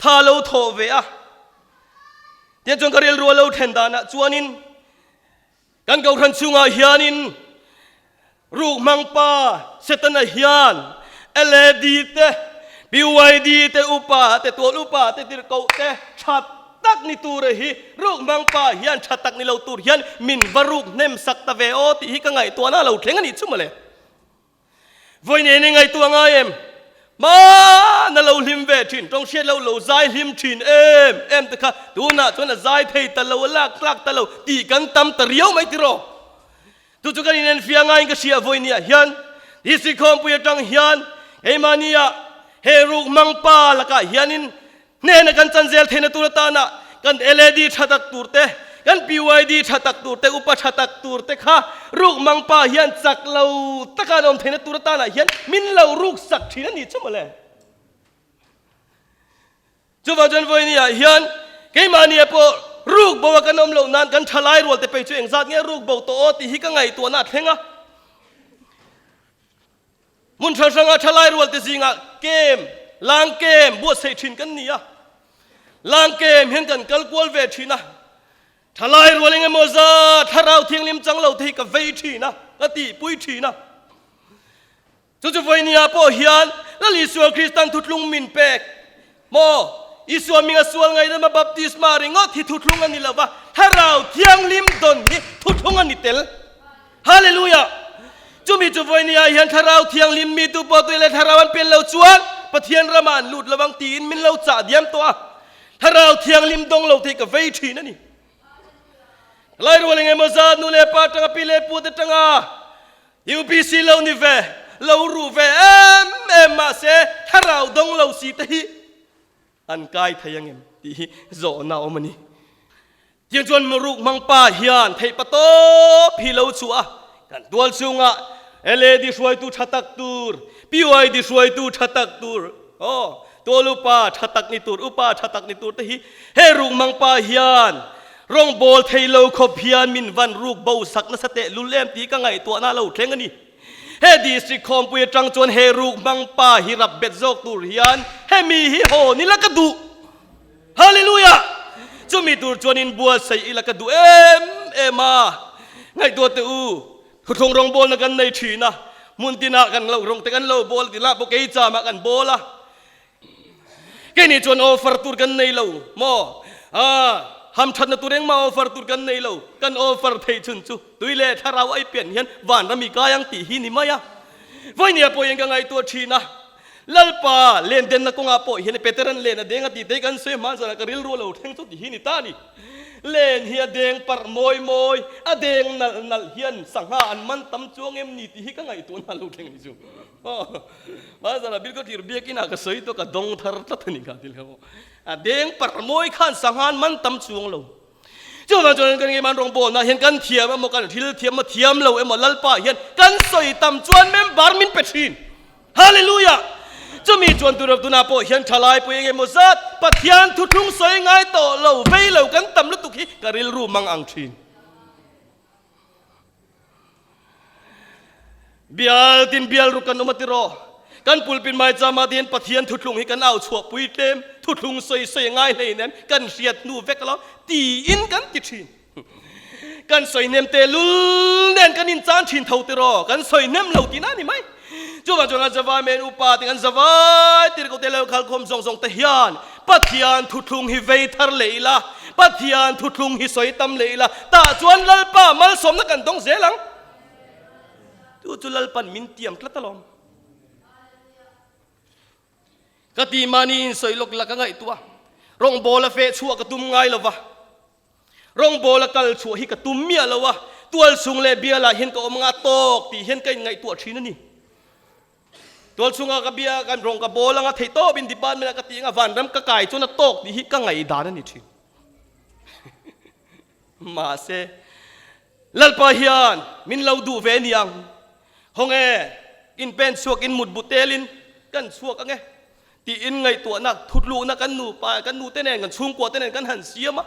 tha lo thawh ve a. Tichuan ka rilru a lo thlen danah chuanin. Kan Kohhran chhungah hianin ruk hmang pa Setana hian LAD te, PYD te, upa te, tual upa te, tirhkoh te tha tak ni tura hi ruk hmang pa hian tha tak ni lo tur hian min va ruk hnem sak ta ve aw tih hi ka ngaihtuahna a lo thleng a nih chu mawle. Vawi nen i ngaihtuah ngai em? Hmana lo hlim ve thin, tawng hriat lo lo zai hlim thin em em te kha tunah chuan a zai thei ta lo, a lak tlak ta lo tih kan tam ta riau mai tiraw? Chu chu kan inenfiah ngaiin ka hria vawi niah hian District Khawmpui atang hian keimahnia he ruk mang pa lakah hianin Hnena kan chan zel theihna tur atana kan LAD tha tak tur te, kan PYD tha tak tur te, upa tha tak tur te kha ruk mang pa hian chak lo taka an awm theihna tur atana hian min lo ruk sak thin a ni chu mawle. Chuvang chuan vawinia hian keimahnia pawh ruk bo a kan awm loh nan kan thalai rual te pei chu engzat nge ruk bo tawh aw tih hi ka ngaihtuahna a thleng a. Hmun hrang hranga thalai rualte zingah kem, lang kem buatsaih thin kan ni a. Lang kem hian kan kal kual ve thin a. Thalai rual eng emaw za thlarau thianghlim chang lo te hi ka vei thin a, ka tihpui thin a. Chu chu vawinia pawh hian Lal Isua Kristan thuthlung min pek maw? Isua hminga sual ngaihdama baptisma ringawt hi thuthlung a ni lo va, Thlarau Thianghlim dawn hi thuthlung a ni tel. Hallelujah! Chumi chu vawinia hian Thlarau Thianghlim mi tu pawh tui leh Thlarau an pen lo chuan Pathian ramah an lut lo ang tiin min lo chah diam tawh a. Thlarau Thianghlim dawng lo thei ka vei thin a ni. Lai rual eng emaw zat nu leh pa atanga pi leh pu te tanga UPC lo ni ve, lo ruh ve em em mahse Thlarau dawng lo si te hi an kai thei ang em tih hi zawhna awm a ni. Tiang chuan Muruk hmangpa hian theihpa tawp hi lo chhuah a, kan tual chhungah LAD hruaitu tha tak tur, PYD hruaitu tha tak tur, aw, tual upa tha tak ni tur, upa tha tak ni tur te hi he ruk hmangpa hian rawngbâwl thei lo khawp hian min van ruk bo sak nasa teh lul em tih ka ngaihtuahna a lo thleng a ni. He district khawmpui atang chuan he ruk hmang pa hi rap bet zawk tur hian hemi hi hawn ila ka duh. Hallelujah! Chumi tur chuan in buatsaih ila ka duh em em a. Ngaihtuah teh u, thuthlung rawngbawlna kan nei thin a, hmun tinah kan lo rawng te kan lo bawl tinah pawh kei chamah kan bawl a. Keini chuan offer tur kan nei lo maw? Aa, hamthatna tur engmah offer tur kan nei lo. Kan offer theih chhun chu tui leh thlarau ai pian hian vanram i kai ang tih hi ni mai a. Vawinia pawhin ka ngaihtuah thin a, Lalpa lendenna kawngah pawh hian Peteran len a deng a tih te kan sawi hman zanah ka rilru a lo thleng chu tih hi ni ta a ni. Len hi a deng parh mawi mawi, a deng nalh nalh hian sangha an man tam chuang em ni tih hi ka ngaihtuahna a lo thleng a ni chu. Hmanzana bil ka thlir biakin ah ka sawi tawh ka dawng thar tlat a ni kha thil kha pawh. A deng parh mawi khan sanghan man tam chuang lo. Chuvang chuan kan ngeiman rawngbawlna hian kan thiam emaw kan thil thiam emaw thiam lo emaw Lalpa hian kan sawi tam chuan member min pe thin. Hallelujah! Chumi chuan tur tunah pawh hian thalai pui eng emaw zat Pathian thuthlung sawi ngai tawh lo vei lo kan tam lutuk hi ka rilru mang ang thin. Bial tin bial ruk kan awm a tiraw? Kan pulpit maichama te hian Pathian thuthlung hi kan au chhuah pui tlem, thuthlung sawi sawi a ngai hleinem, kan hriat hnu vek lo tiin kan ti thin. Kan sawi hnem te lul nen kan inchan thin tho tiraw? Kan sawi hnem lo tihna a ni mai. Chuvang chuan kan zavai men upa te kan zavai tir ko te lo khalkhawm zawng zawng te hian Pathian thuthlung hi vei thar leh ila, Pathian thuthlung hi sawi tam leh ila, tah chuan Lalpa malsawmna kan dawng zel ang. Chu chu Lalpan min tiam tlat alawm. Ka ti mahni in sawi lawk la ka ngaihtuah. Rawngbâwl a feh chhuah ka tum ngai lo va. Rawngbâwl a kal chhuah hi ka tum miah lo a, tualchhung leh bialah hian ka awm anga tawk tih hian ka inngaihtuah thin a ni. Tualchhunga ka bia kan rawng ka bawl anga theih tawp in department ah ka ti anga vanram ka kai chuan a tawk tih hi ka ngaihdan a ni thin. Mahse, Lalpa hian min lo duh ve niang. Hawng e, in pen chhuak in mutbu telin kan chhuak ange tiin ngaihtuahna thutluhna kan nupa kan nute nen kan chhungkua te nen kan han siam a.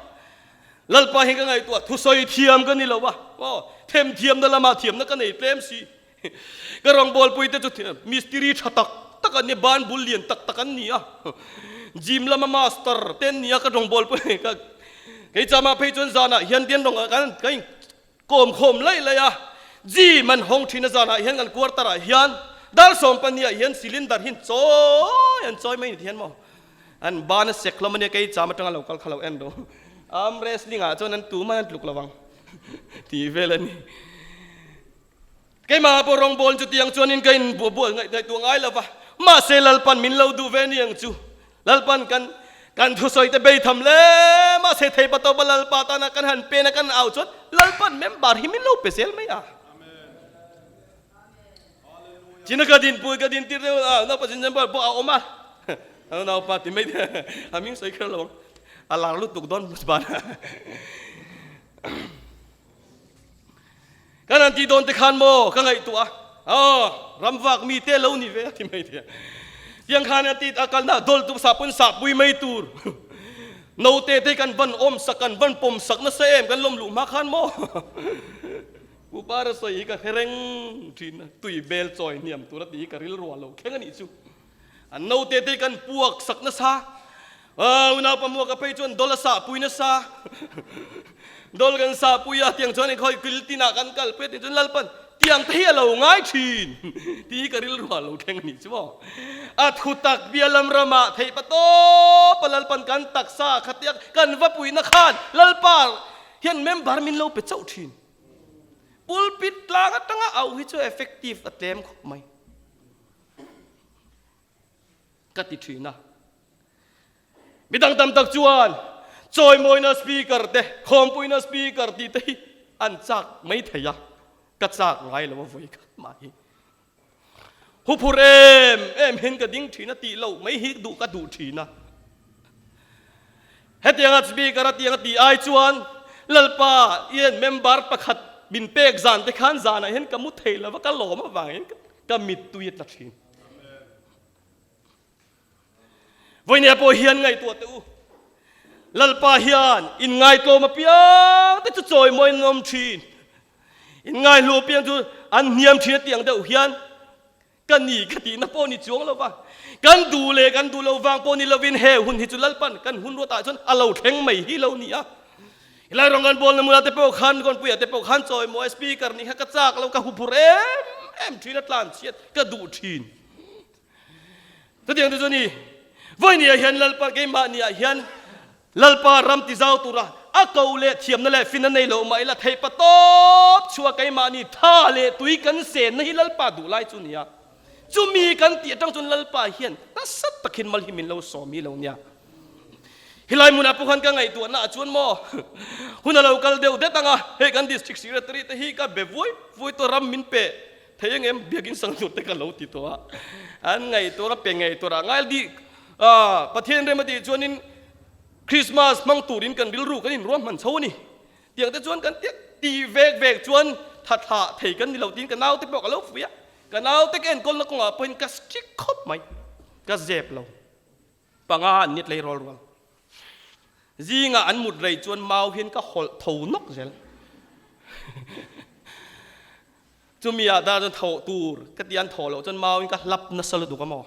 Lalpa hi ka ngaihtuah thusawi thiam ka ni lo a, aw themthiamna lamah thiamna ka nei tlem si. Ka rawngbawlpui te chu mistiri tha tak tak an ni, ban bul lian tak tak an ni a, gym lama master te an ni a ka rawngbawlpui ka kei chama phei chuan zanah hian tian rawng kan ka in. Kawm khawm laih laih a, gym an hawng thin a zanah hian kan quarter ah hian dar 12 ah hian cylinder hi an chawi an chawi mai ni hian maw an ban a sek hlawm ania kei cham atanga lo kal kha lo en ro arm wrestling ah chuan an tum an tluk lovang tih vel a ni. Keimah pawh rawngbawl chutiang chuanin ka in buai ngaihtuah ngai lo va, mahse Lalpan min lo duh ve ni ang chu. Lalpan kan kan thusawi te bei tham hle, mahse thei pa tawpa Lalpa tana kan han pen a kan au chuan Lalpan member hi min lo pe zel mai a. China ka dinpui ka dintir deuh a, naupa chin member pawh a awm a, naupa ti mai a hming sawi kher lo ang, a lar lutuk dawn ban. Kan han tih dawn te khan maw ka ngaihtuah a, aw ramvak mi te lo ni ve a ti mai thei a. Tiang khan a ti a kalna dawl tu sah pawn sah pui mai tur. Naute te kan van awm sak kan van pawm sak nasa em kan lawm luh hma khan maw. Pu Para sawi hi ka hre reng thin a, tui bel chawi hniam tur a tih hi ka rilru a lo thleng a nih chu. An naute te kan puak sak nasa. Aw unaupa muaka phei chuan dawla sah pui nasa. Dawl kan sah pui a tiang chuan khawi kil tinah kan kal pui a tih chuan Lalpan tiang te hi a lo ngai thin tih hi ka rilru ah lo thleng a nih chu maw. A thu tak bia lam ramah theih pa tawp a Lalpan kan taksa kha tiang kan va puihna khan Lalpa hian member min lo pe chauh thin. Pulpit tlang atanga auh hi chu effective a tlem khawp mai. Ka ti thin a. Midang tam tak chuan chawimawina speaker te, khawmpuina speaker tih te hi an chak mai thei a, ka chak ngai lo a vawi khat mah hi. Huphur em em hian ka ding thin a tih loh mai hi duh ka duh thin a. Hetianga speaker a tiang a tih ai chuan Lalpa hian member pakhat min pek zan te khan zanah hian ka mu thei lo va, ka lawm avangin ka mittui a tla thin. Vawinia pawh hian ngaihtuah teh u. Lalpa hian inngaihtlawm apiang te chu chawimawiin an awm thin. Inngaihlu apiang chu an hniam thin a tih ang deuh hian ka ni ka tihna pawh ni chuang lo va. Kan duh leh kan duh lo vang pawh ni lovin he hun hi chu Lalpan kan hun ruatah chuan a lo thleng mai hi lo ni a. Helai rawng kan bawl na mula te pawh khan Kawnpuia te pawh khan chawimawi speaker nih kha ka chak lo ka huphur em em thin a tlan chhiat ka duh thin. Chutiang te chu ni vawinia hian Lalpa keimahniah hian Lalpa ram ti zau tura a ko leh thiamna leh fin a nei lo mah ila theih pa tawp chhuah keimahni tha leh tui kan senna hi Lalpa duh lai chu nia. Chumi kan tih atang chuan Lalpa hian nasa takin mal hi min lo sawm hi lo nia. Helai hmunah pawh khan ka ngaihtuahna ah chuan maw hun a lo kal deuh det ang a, hei kan district secretary te hi ka be vuai vuai tawh ram min pe thei ang em biakin sang tur te ka lo ti tawh a, an ngaihtuah a pe ngei tur ah ngai di Pathian rem a tih chuanin Christmas hmang turin kan rilru kan inruahman chho a ni tiang te chuan kan ti vek vek chuan tha thlah thei kan ni lo tiin ka naute pawh ka lo fuih a, ka naute ka enkawlna kawngah pawhin ka strict khawp mai ka zep lo. Panga an nit lei rual rual. Zingah an mut rei chuan mau hian ka hawlh tho nawk zel. Chumi ah dar chuan thawh tur ka ti an thawh loh chuan mau in ka hlap nasa lutuk a maw.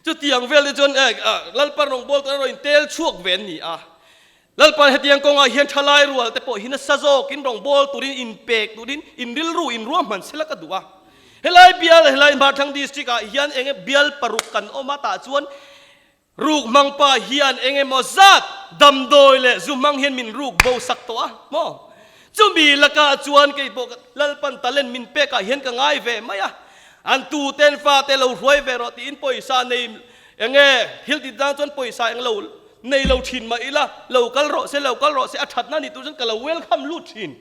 Chutiang vel te chuan eh Lalpa rawngbawl tan erawh in tel chhuak ve an ni a. Lalpa hetiang kawngah hian thalai rual te pawh hi nasa zawkin rawngbawl turin inpek turin in rilru in ruahman sela ka duh a. Helai bial helai Hmarthlang District ah hian enge bial paruk kan awm a tah chuan ruk hmang pa hian enge maw zat damdawi leh zu hmang hian min ruk bo sak tawh a maw. Chumi lakah chuan kei pawh Lalpan talent min pek ah hian ka ngai ve mai a. An tu ten fate lo hruai ve rawh tiin pawisa nei enge thil ti tang chuan pawisa eng lo Nei lo thin mah ila, lo kal rawh se, lo kal rawh se, a thatna ni tur chuan ka lo welcome lut thin.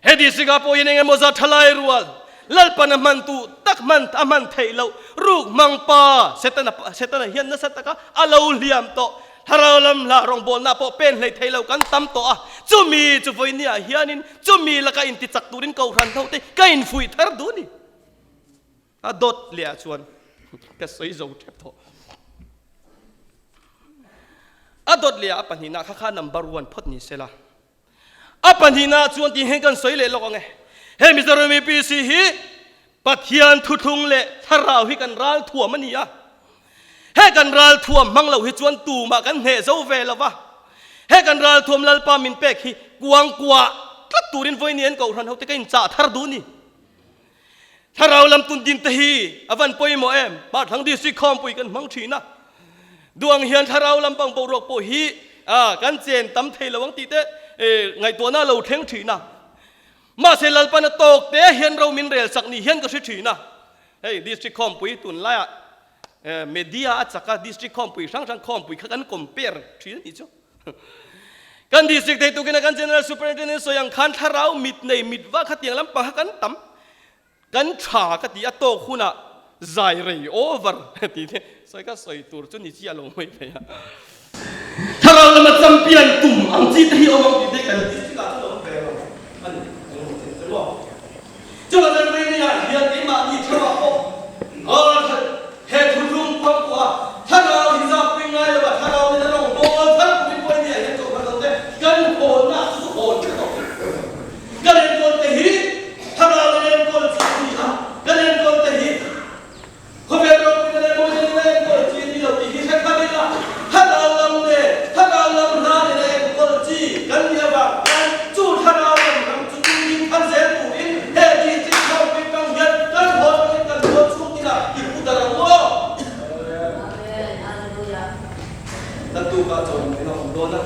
He district ah pawh hian eng emaw zat thalai rual, Lalpan a hman tu tak hman a hman theih loh, ruk hmang pa Setana Setana hian nasa taka a lo hliam tawh, thlarau lam hla rawngbawlna pawh pen hlei thei lo kan tam tawh a, chumi chu vawinia hianin chumi laka intichak turin kohhran ho te ka infuih thar duh a ni. A dawt leh ah chuan ka sawi zo tep tawh. A dawt leh ah a pahnihna kha kha number one phawt ni sela. A pahnihna chuan tih hian kan sawi leh lawk ang e. He Mizoram UPC hi Pathian thuthlung leh thlarau hi kan ral thuam a ni a. He kan ral thuam hmang lo hi chuan tumah kan hneh zo ve lo va. He kan ralthuam Lalpa min pek hi kuangkuah tlat turin vawiin an kohhran hote ka inchah thar duh ni. Thlarau lam tun din te hi a van pawimawh em? Hmarthlang District khawmpui kan hmang thin a, duang hian thlarau lam pang boruak pawh hi kan chen tam thei lo ang tih te ngaihtuahna a lo thleng thin a. Mahse Lalpan a tawk te hian ro min rel sak ni hian ka hre thin a. Hei District khawmpui tunlaiah media a chak a, District khawmpui hrang hrang khawmpui kha kan compare thin a nih chu. Kan District thei tukin a kan General Superintendent sawi ang khan thlarau mit nei mit va khatiang lampang kha kan tam kan tha ka ti a tawk hunah zai rei over ti te sawi ka sawi tur chu ni chiah lo mai thei a. Thlarau lama champion tum ang chi te hi awm ang tih te kan District ah chuan a awm ve lo a ni kan awm thei chu maw. Chuvang chuan Romania hian keimahni theuhah pawh he thuthlung kuangkuah thlarau hi zap pui ngai lova thlarau nena rawngbâwl thar turin Romania hian kohhran lote kan hawnna chu hawn tha tawh. Kan enkawlte hi thlarau nena enkawl chi a ni a, kan enkawlte hi Khawvel ropuina leh mawina nena enkawl chi a ni lo tih hi hre thar ila, thlarau lam leh thlarau lam hla nena enkawl chi kan nih avang hian chu thlarau lam ram chu tungding thar zel turin he district ropui tang hian kan hawn angin kan hawn chhung tinah i pu ta lo maw? Kan tukah chawn in a awm dawn a,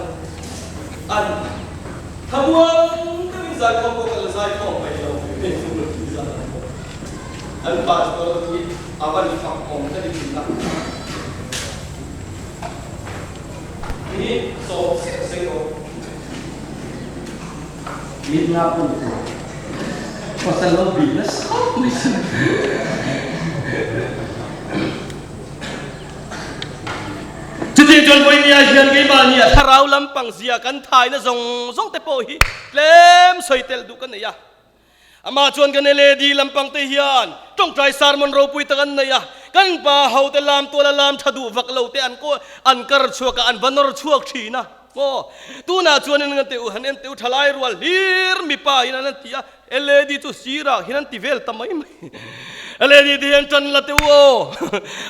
an thlamuang deuhin zaikhawm pawh kan la zaikhawm mai lo. An pastor hi a van fak awm ka ti thin a. Hi sawm sek sek aw. Mit nga pun tu. Pasal lo bi na sap mai si. Chutiang chuan vawinia hian keimahnia thlarau lampang zia kan thaina zawng zawng te pawh hi tlem sawi tel duh ka nei a. Amah chuan kan LED lampang te hian tawngtai sermon ropui tak an nei a, kan pa ho te lam tuala lam tha duh vak lo te an an kar chhuak a, an va nawr chhuak thin a. Aw, tunah chuan in ngan teh u, han en teh u thalai rual hlir mipa in an an ti a, LED chu sirah hian an ti vel ta mai mai. LED te hian tan la teh u aw.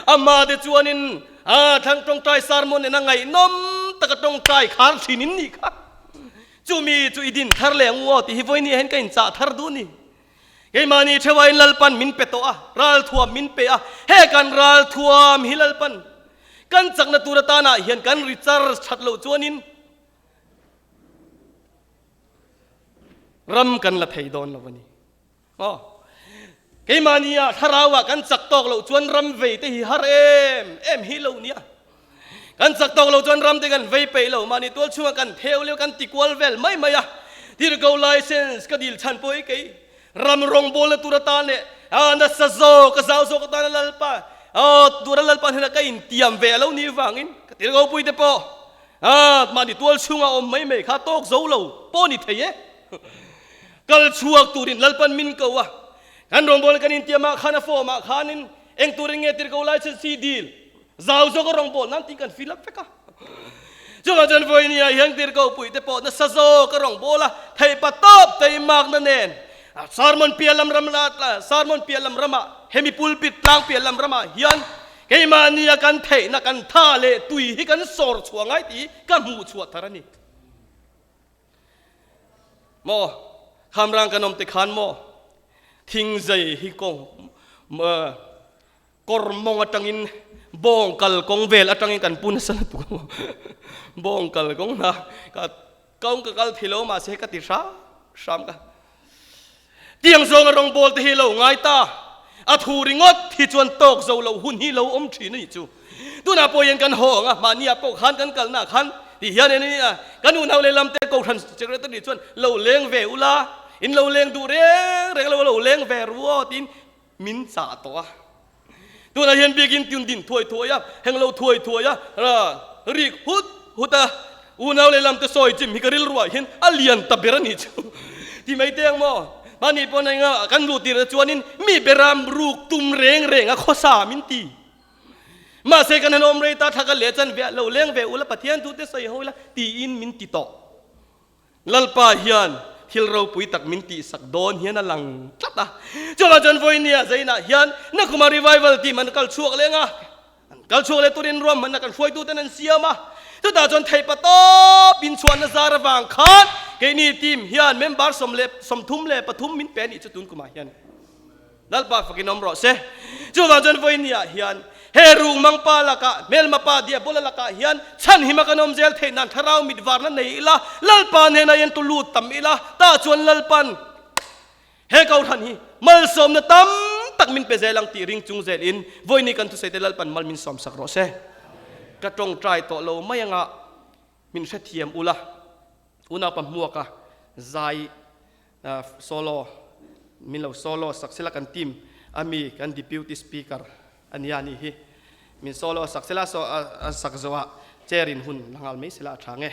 Amah te chuanin a thlang tawngtai sermon nen a ngaihnawm taka tawngtai khar thin in nih kha. Chumi chu i din thar leh ang u aw tih hi vawiin hian ka inchah thar duh ni. Keimahni theuhain Lalpan min pe tawh a, ralthuam min pe a, he kan ralthuam hi Lalpan kan chakna tur atanah hian kan recharge that loh chuanin ram kan la thei dawn lo a ni. Aw, keimahnia thlarauah kan chak tawk loh chuan ram vei te hi har em em hi lo nia. Kan chak tawk loh chuan ram te kan vei peih lo, mahni tual chhungah kan theu leu kan ti kual vel mai mai a. Tirhko license ka dil chhan pawh hi kei ram rawngbawlna tur atan leh a nasa zawk a zau zawk atana Lalpa aw tura Lalpa hnenah ka intiam ve a lo nih vangin ka tirhko pui te pawh a mahni tual chhungah awm mai mai kha tawk zo lo pawh ni thei e. Kal chhuak turin Lalpan min ko a, kan rawngbawlna kan intiam ah khan a form ah khanin eng turin nge tirhko license hi dil zau zawk a rawngbawlna an tih kan fill up vek a. Chuvang chuan vawiin ah hian tirhko pui te pawh nasa zawk a rawngbawla theihpa tawp teimakna nen Sermon piah lam ram Sermon piah lam ramah hemi pulpit tlang piah lam ramah hian keimahnia kan theihna kan tha leh tui hi kan sawr chhuah ngai tih ka hmuh chhuah thar a ni. Maw khamrang kan awm te khan maw thing zei hi kawng kawr mawng atangin bawng kal kawng vel atangin kan pu nasa lutuk a maw bawng kal kawng hna ka kawng ka kal thei lo mahse ka ti hram hram ka tiang zawnga rawngbawl te hi lo ngai ta a thu ringawt hi chuan tawk zo lo hun hi lo awm thin a nih chu tunah pawh hian kan haw ang a mahni ah pawh khan kan kalna ah khan ti hian en a kan unau lehlam te kohhran secretary chuan lo leng ve ula in lo leng duh reng reng lo lo leng ve ru aw tiin min chah tawh a tunah hian biakin tun din thuai thuai a heng lo thuai thuai a rik hut hut a unau lehlam te sawi chim hi ka rilruah hian a lian ta ber a nih chu ti mai teng maw mahni pawn enga kan luh tir chuanin mi beram ruk tum reng reng a khawsa min ti mahse kan han awm rei ta thla ka leh chan ve lo leng ve ula Pathian thu te sawi ho ila tiin min ti tawh. Lalpa hian thil ropui tak min tihsak dawn hian a lang tlat a. Chuvang chuan vawinia Zainah hian Nakhuma Revival team an kal chhuak leng a, an kal chhuak leh turin ruahmanna kan hruaituten an siam a. Chutah chuan theihpatawp inchhuahna zar avang khan keini team hian member 33 min pe a nih chu tun kumah hian Lalpa fakin awm rawh se. Chuvang chuan vawinia hian he rukmang pa lakah, hmelma pa Diabola lakah hian chhanhima kan awm zel theih nan thlarau mit varna nei ila, Lalpa hnenah hian tu lut tam ila, tah chuan Lalpan he Kohhran hi malsawmna tam tak min pe zel ang tih ring chung zelin vawiini kan thusaite Lalpan mal min sawmsak rawh se. Ka tawngtai tawh lo mai anga min hrethiam ula, unaupa hmuaka zai Solo, min lo solo sak sela kan team a mi kan deputy speaker a nia nih hi. Min solo sak sela so a sak zawhah chair in hun la nghal mai sela a tha nge.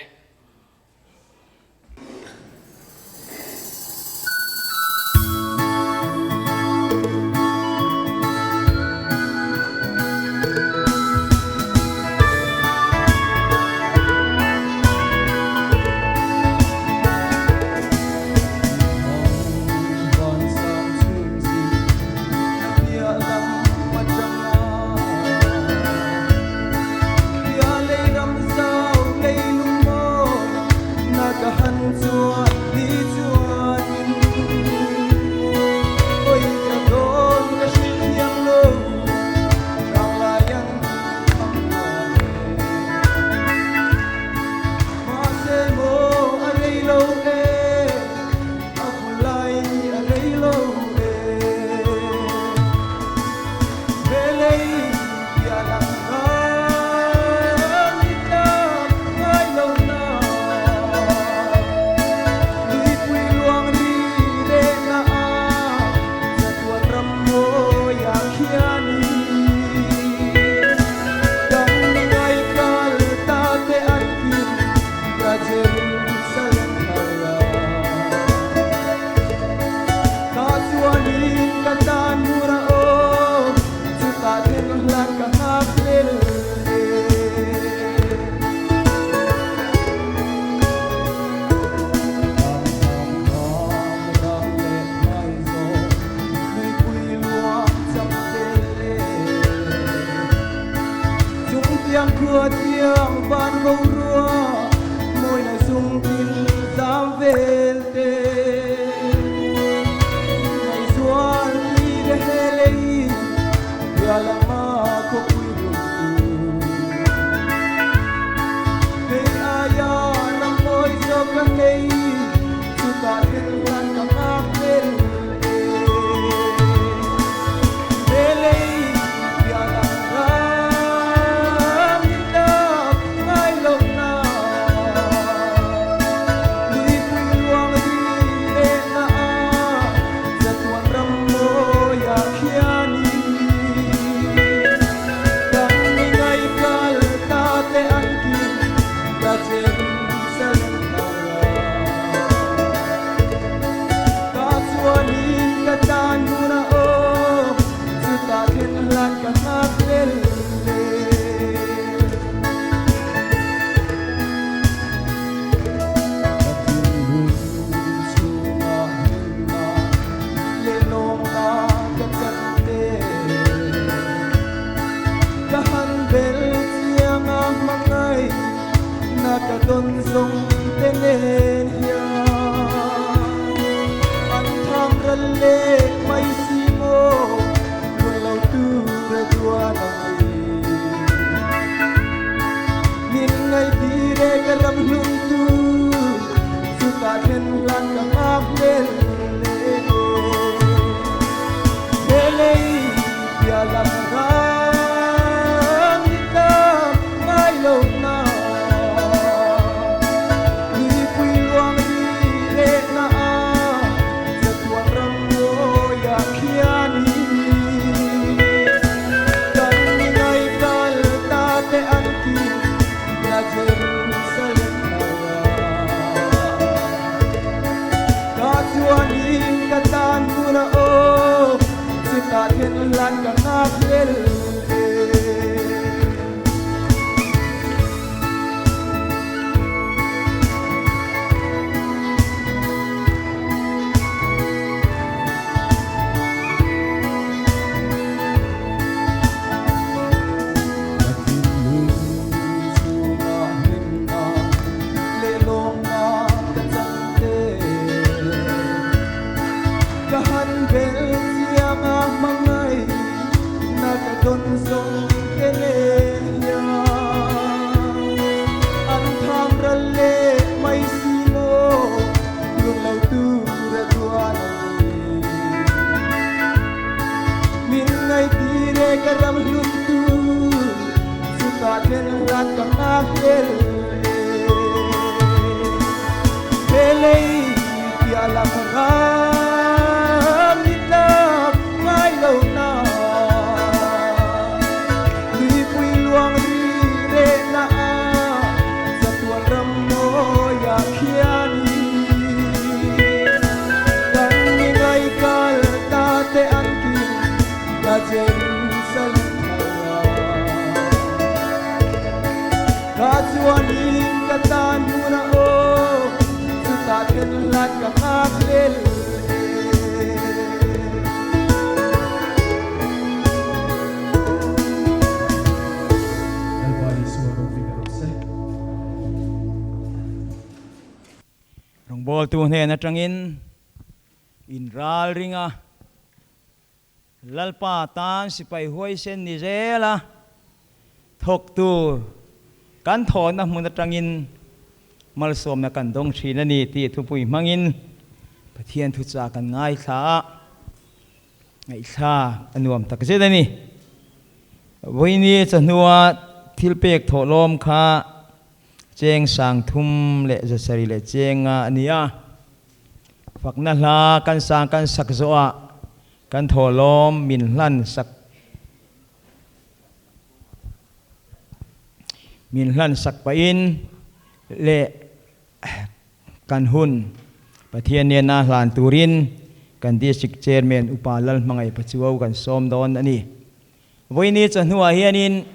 min hlan ka nghakhlel e. Lalpa Isua ropui ber rawh se. Rawngbawltu hnen atangin inral ringa Lalpa tan sipai huaisen ni zela thawk tur kan thawhna hmun atangin malsawmna kan dawng thin a ni tih thupui hmangin Pathian thuchah kan ngaithla a, ngaihthla a nuam takzet a ni. Vawiini chawhnua thilpek thawhlawm kha cheng sang thum leh zasarih leh chenga a ni a, fakna hla kan sang kan sak zawhah Kan thawhlawm min hlan sak min hlan sak pahin leh kan hun Pathian nena hlan turin kan District Chairman Upa Lalhmangaih Pachuau kan sawm dawn a ni. Vawiini chawhnuah hianin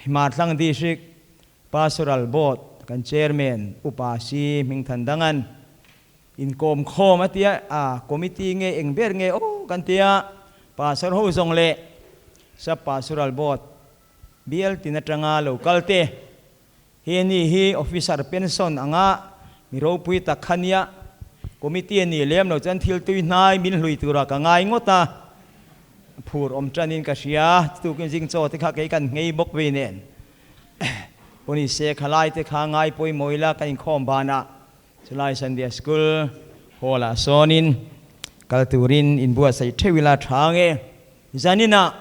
Hmarthlang District Pastoral Board kan Chairman Upa Si Hmingthan Dangan Inkawm khawm a tia, a committee nge eng ber nge aw kan tia, Pastor ho zawng leh Sub Pastoral Board bial tin atanga lo kal te hi ani hi officer pension anga mi ropui tak kha nia, committee a nih lem lo chuan thil tui hnai min hlui tura ka ngai ngawt a, phur awm tanin ka hria, tukin zing chaw te kha kei kan nghei bawk vei nen pawni se khalai te kha ngai pawimawh ila kan inkhawm banah Chulai Sunday School hall ah sawnin kal turin inbuatsaih theuh ila tha nge. Zaninah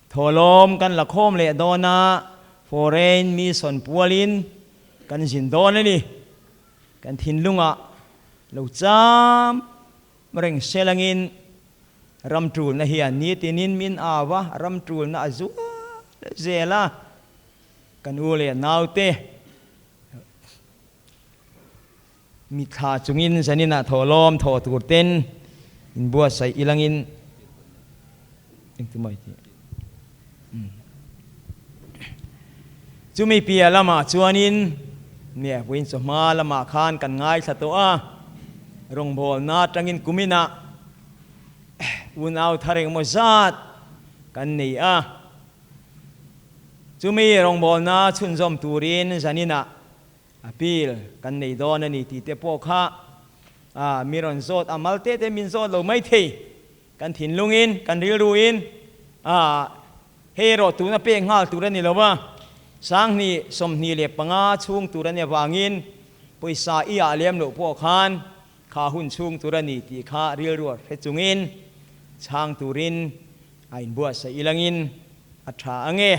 thawhlawm kan la khawm leh dawn a, foreign mission pualin kan zin dawn a ni. Kan thinlungah lo cham reng selangin ram tulna hian nitinin min au a, ram tulna a zual zel a, kan u leh naute Mithla chungin zaninah thawhlawm thawh tur ten inbuatsaih ilangin engtimai tih chumi piah lamah chuanin nia vawiin chawhma lamah khan kan ngaithla tawh a, rawngbawlna atangin kuminah unau thar engemaw zat kan nei a. Chumi rawngbawlna chhunzawm turin zaninah appeal kan nei dawn a ni tih te pawh kha mi rawn zawt a, mal te te min zawt lo mai thei. Kan thinlungin, kan rilruin hei erawh tuna pek nghal tur a ni lo a, 2025 chhung tur a nih avangin pawisa i ah lem loh pawh khan kha hun chhung tur a ni tih kha rilru a hre chungin chhang turin A inbuatsaih ilangin a tha ang e.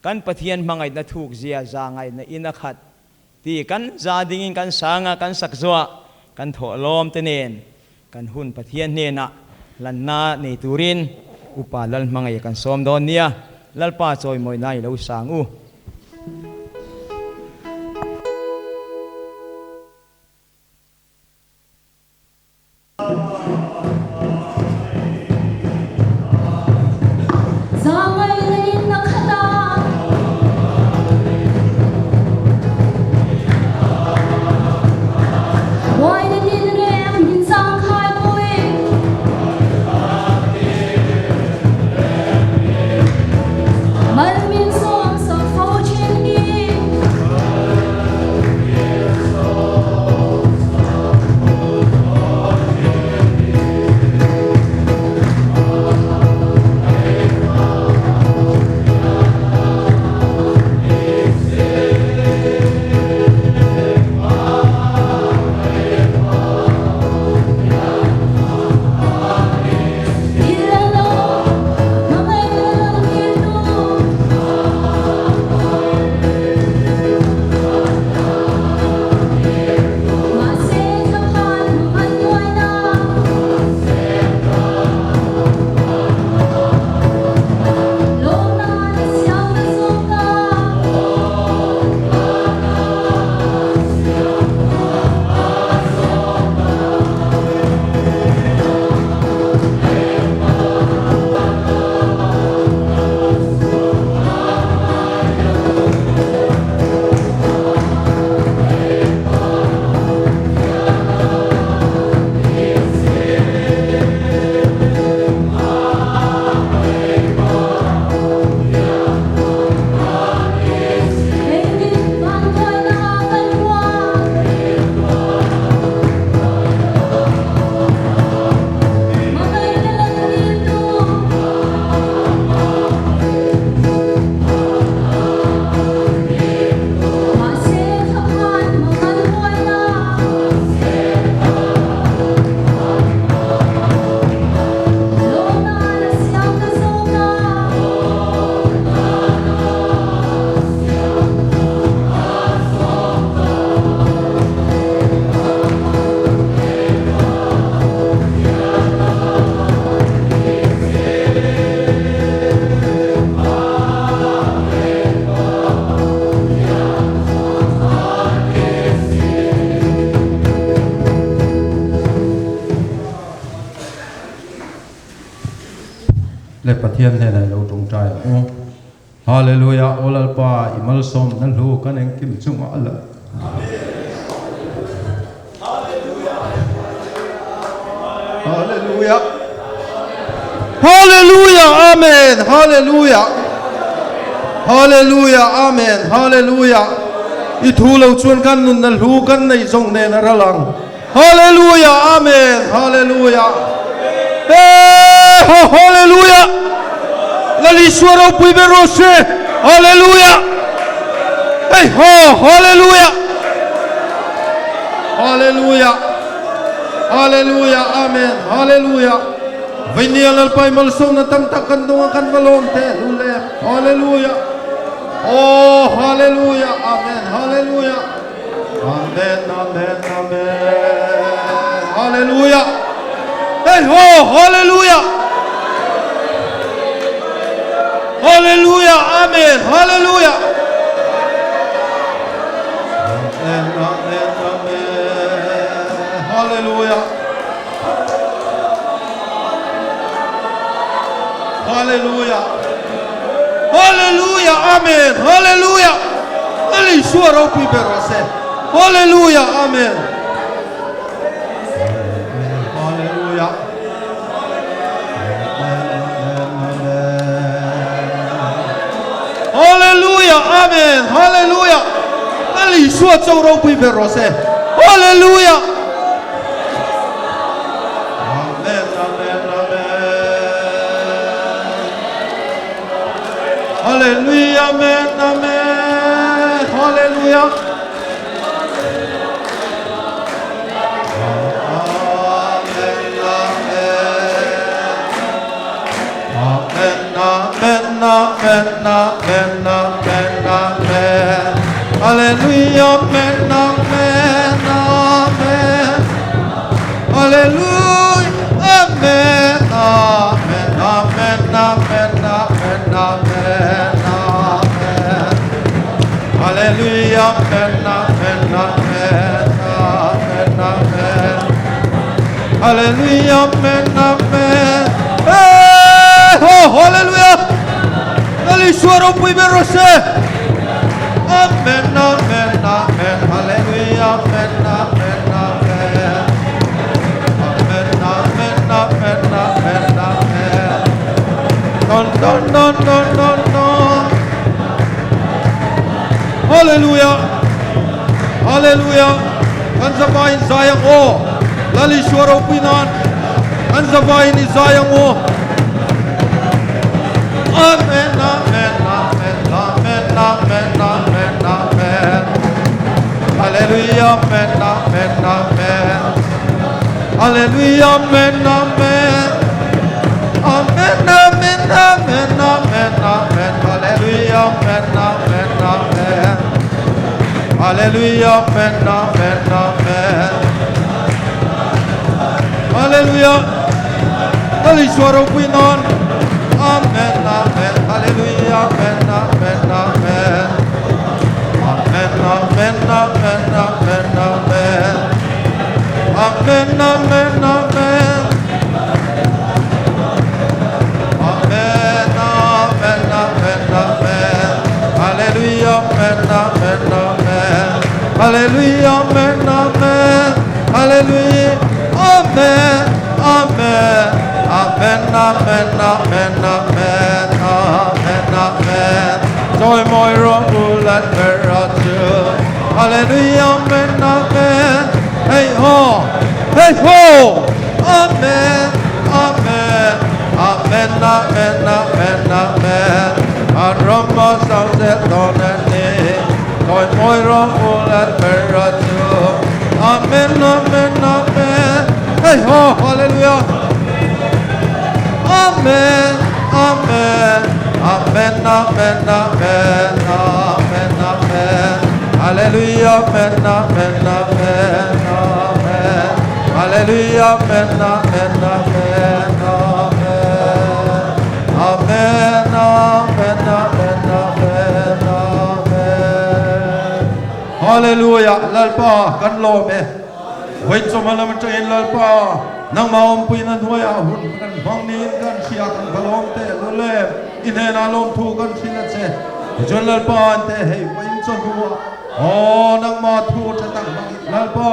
Kan Pathian hmangaihna thuk zia za ngaihna in a khat ti kan za dingin kan sang a, kan sak zuah kan thawh lawm te nen kan hun Pathian hnenah hlanna nei turin Upa Lalhmangaih kan sawm dawn nia. Lalpa chawimawina i lo sang u. Pathian hnenah i lo tawngtai ang u. Hallelujah Aw Lalpa i malsawmna hlu kan engkim chungah a lal. Hallelujah Hallelujah Amen Hallelujah Hallelujah Amen Hallelujah I thu lo chuan kan nunna hlu kan nei zawng nen a ral ang Hallelujah Amen Hallelujah Hey ho Hallelujah Lal Isua ropui ber rawh se Hallelujah Hey ho Hallelujah Hallelujah Hallelujah Amen Hallelujah Vainia Lalpai malsawmna tam tak kan dawng a kan va lawm teh hlul em Hallelujah Oh Hallelujah Amen Hallelujah Amen Amen Amen Hallelujah Hey ho Hallelujah Hallelujah Amen Hallelujah Amen Amen Amen Hallelujah Hallelujah Hallelujah Amen Hallelujah Lal Isua ropui ber rawh se Hallelujah Amen Hallelujah Hallelujah Amen Hallelujah Lal Isua chauh ropui ber rawh se Hallelujah Amen Amen Amen Hallelujah Amen Amen Hallelujah Amen Amen Amen Amen Amen Amen Hallelujah Amen Amen Amen Hallelujah Amen Amen Amen Amen Amen Amen Amen Hallelujah Amen Amen Amen Amen Amen Hallelujah Amen Amen Hey ho Hallelujah Lal Isua ropui ber rawh se Amen Amen Amen Hallelujah Amen Amen Amen Amen Amen Amen Amen Amen Don don don don don don Hallelujah Hallelujah Kan zavaiin zai ang aw Lal Isua ropui nan kan zavaiin i zai ang aw Amen Amen Amen Amen Amen Amen Amen Hallelujah Amen Amen Amen Hallelujah Amen Amen Amen Amen Amen Amen Amen Hallelujah Amen Amen Amen Hallelujah Amen Amen Amen Hallelujah Lal Isua ropui nan Amen Amen Hallelujah Amen Amen Amen Amen Amen Amen Amen Amen Amen Amen Amen Amen Amen Amen Amen Hallelujah Amen Amen Amen Hallelujah Amen Amen Hallelujah Amen Amen Amen Amen Amen Amen Amen Amen Chawimawi rawh u lat ber a chu Hallelujah Amen Amen Hei haw Hei haw Amen Amen Amen Amen Amen Amen An ram a sang zel dawn a ni Chawimawi rawh u lat ber a chu Amen Amen Amen Hei haw Hallelujah Amen Amen Amen Amen Amen Amen Amen Hallelujah Amen Amen Amen Amen Hallelujah Amen Amen Amen Amen Amen Amen Amen Amen Amen Hallelujah Lalpa kan lawm e. Vawiin chawhma lam atangin Lalpa, nangmah awmpuina hnuaiah hun kan hmang niin kan hria, kan va lawm teh lul em? I hnenah lawmthu kan hrilh a che. Tichuan Lalpa an teh hei vawiin chawhnuah, aw, nangmah thu tha tak hmangin Lalpa,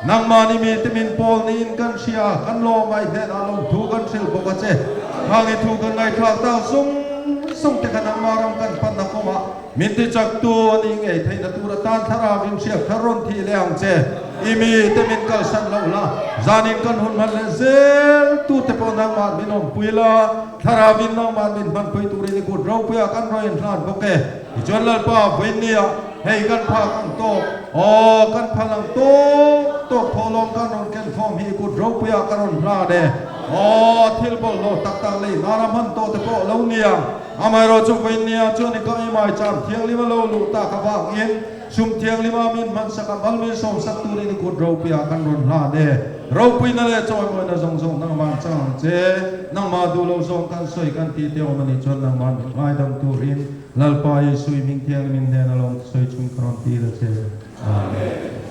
nangmah ni mite min pawl niin kan hria, kan lawm a, i hnenah lawmthu kan hrilh bawk a che. Khang i thu kan ngaihthlak tak zung zung te kha nangmah ram kan panna kawngah Min ti chaktu a nih ngei theihna tur atan thlarau in hriak thar rawn thih leh ang che. I mi te min kalsan loh la, zanin kan hun hman leh zel tu te pawh nangmah min awmpui la, thlarau in nangmah min hmanpui turin i kut ropuiah kan rawn inhlan bawk e. Tichuan Lalpa Vawinia hei kan phak ang tawk, aw kan phal ang tawk tawk thawhlawm kan rawn ken khawm hi i kut ropuiah ka rawn hlan e. Aw thil bawlhhlawh tak tak lei nana hman tawh te pawh lo niang. Amaherawhchu Vawinia chuan i ka imai cham thianghlim a lo luh tak avangin sum thianghlima min hmansak a mal min sawmsak turin i kut ropuiah kan rawn hlan e. Ropuina leh chawimawina zawng zawng nangmah chang ang che. Nangmah duh lo zawng kan sawi kan tih te awm a nih chuan nangmah min ngaidam turin Lalpa Isui hming thianghlim in hnen a lo sawi chung ka rawn dil a che. Amen.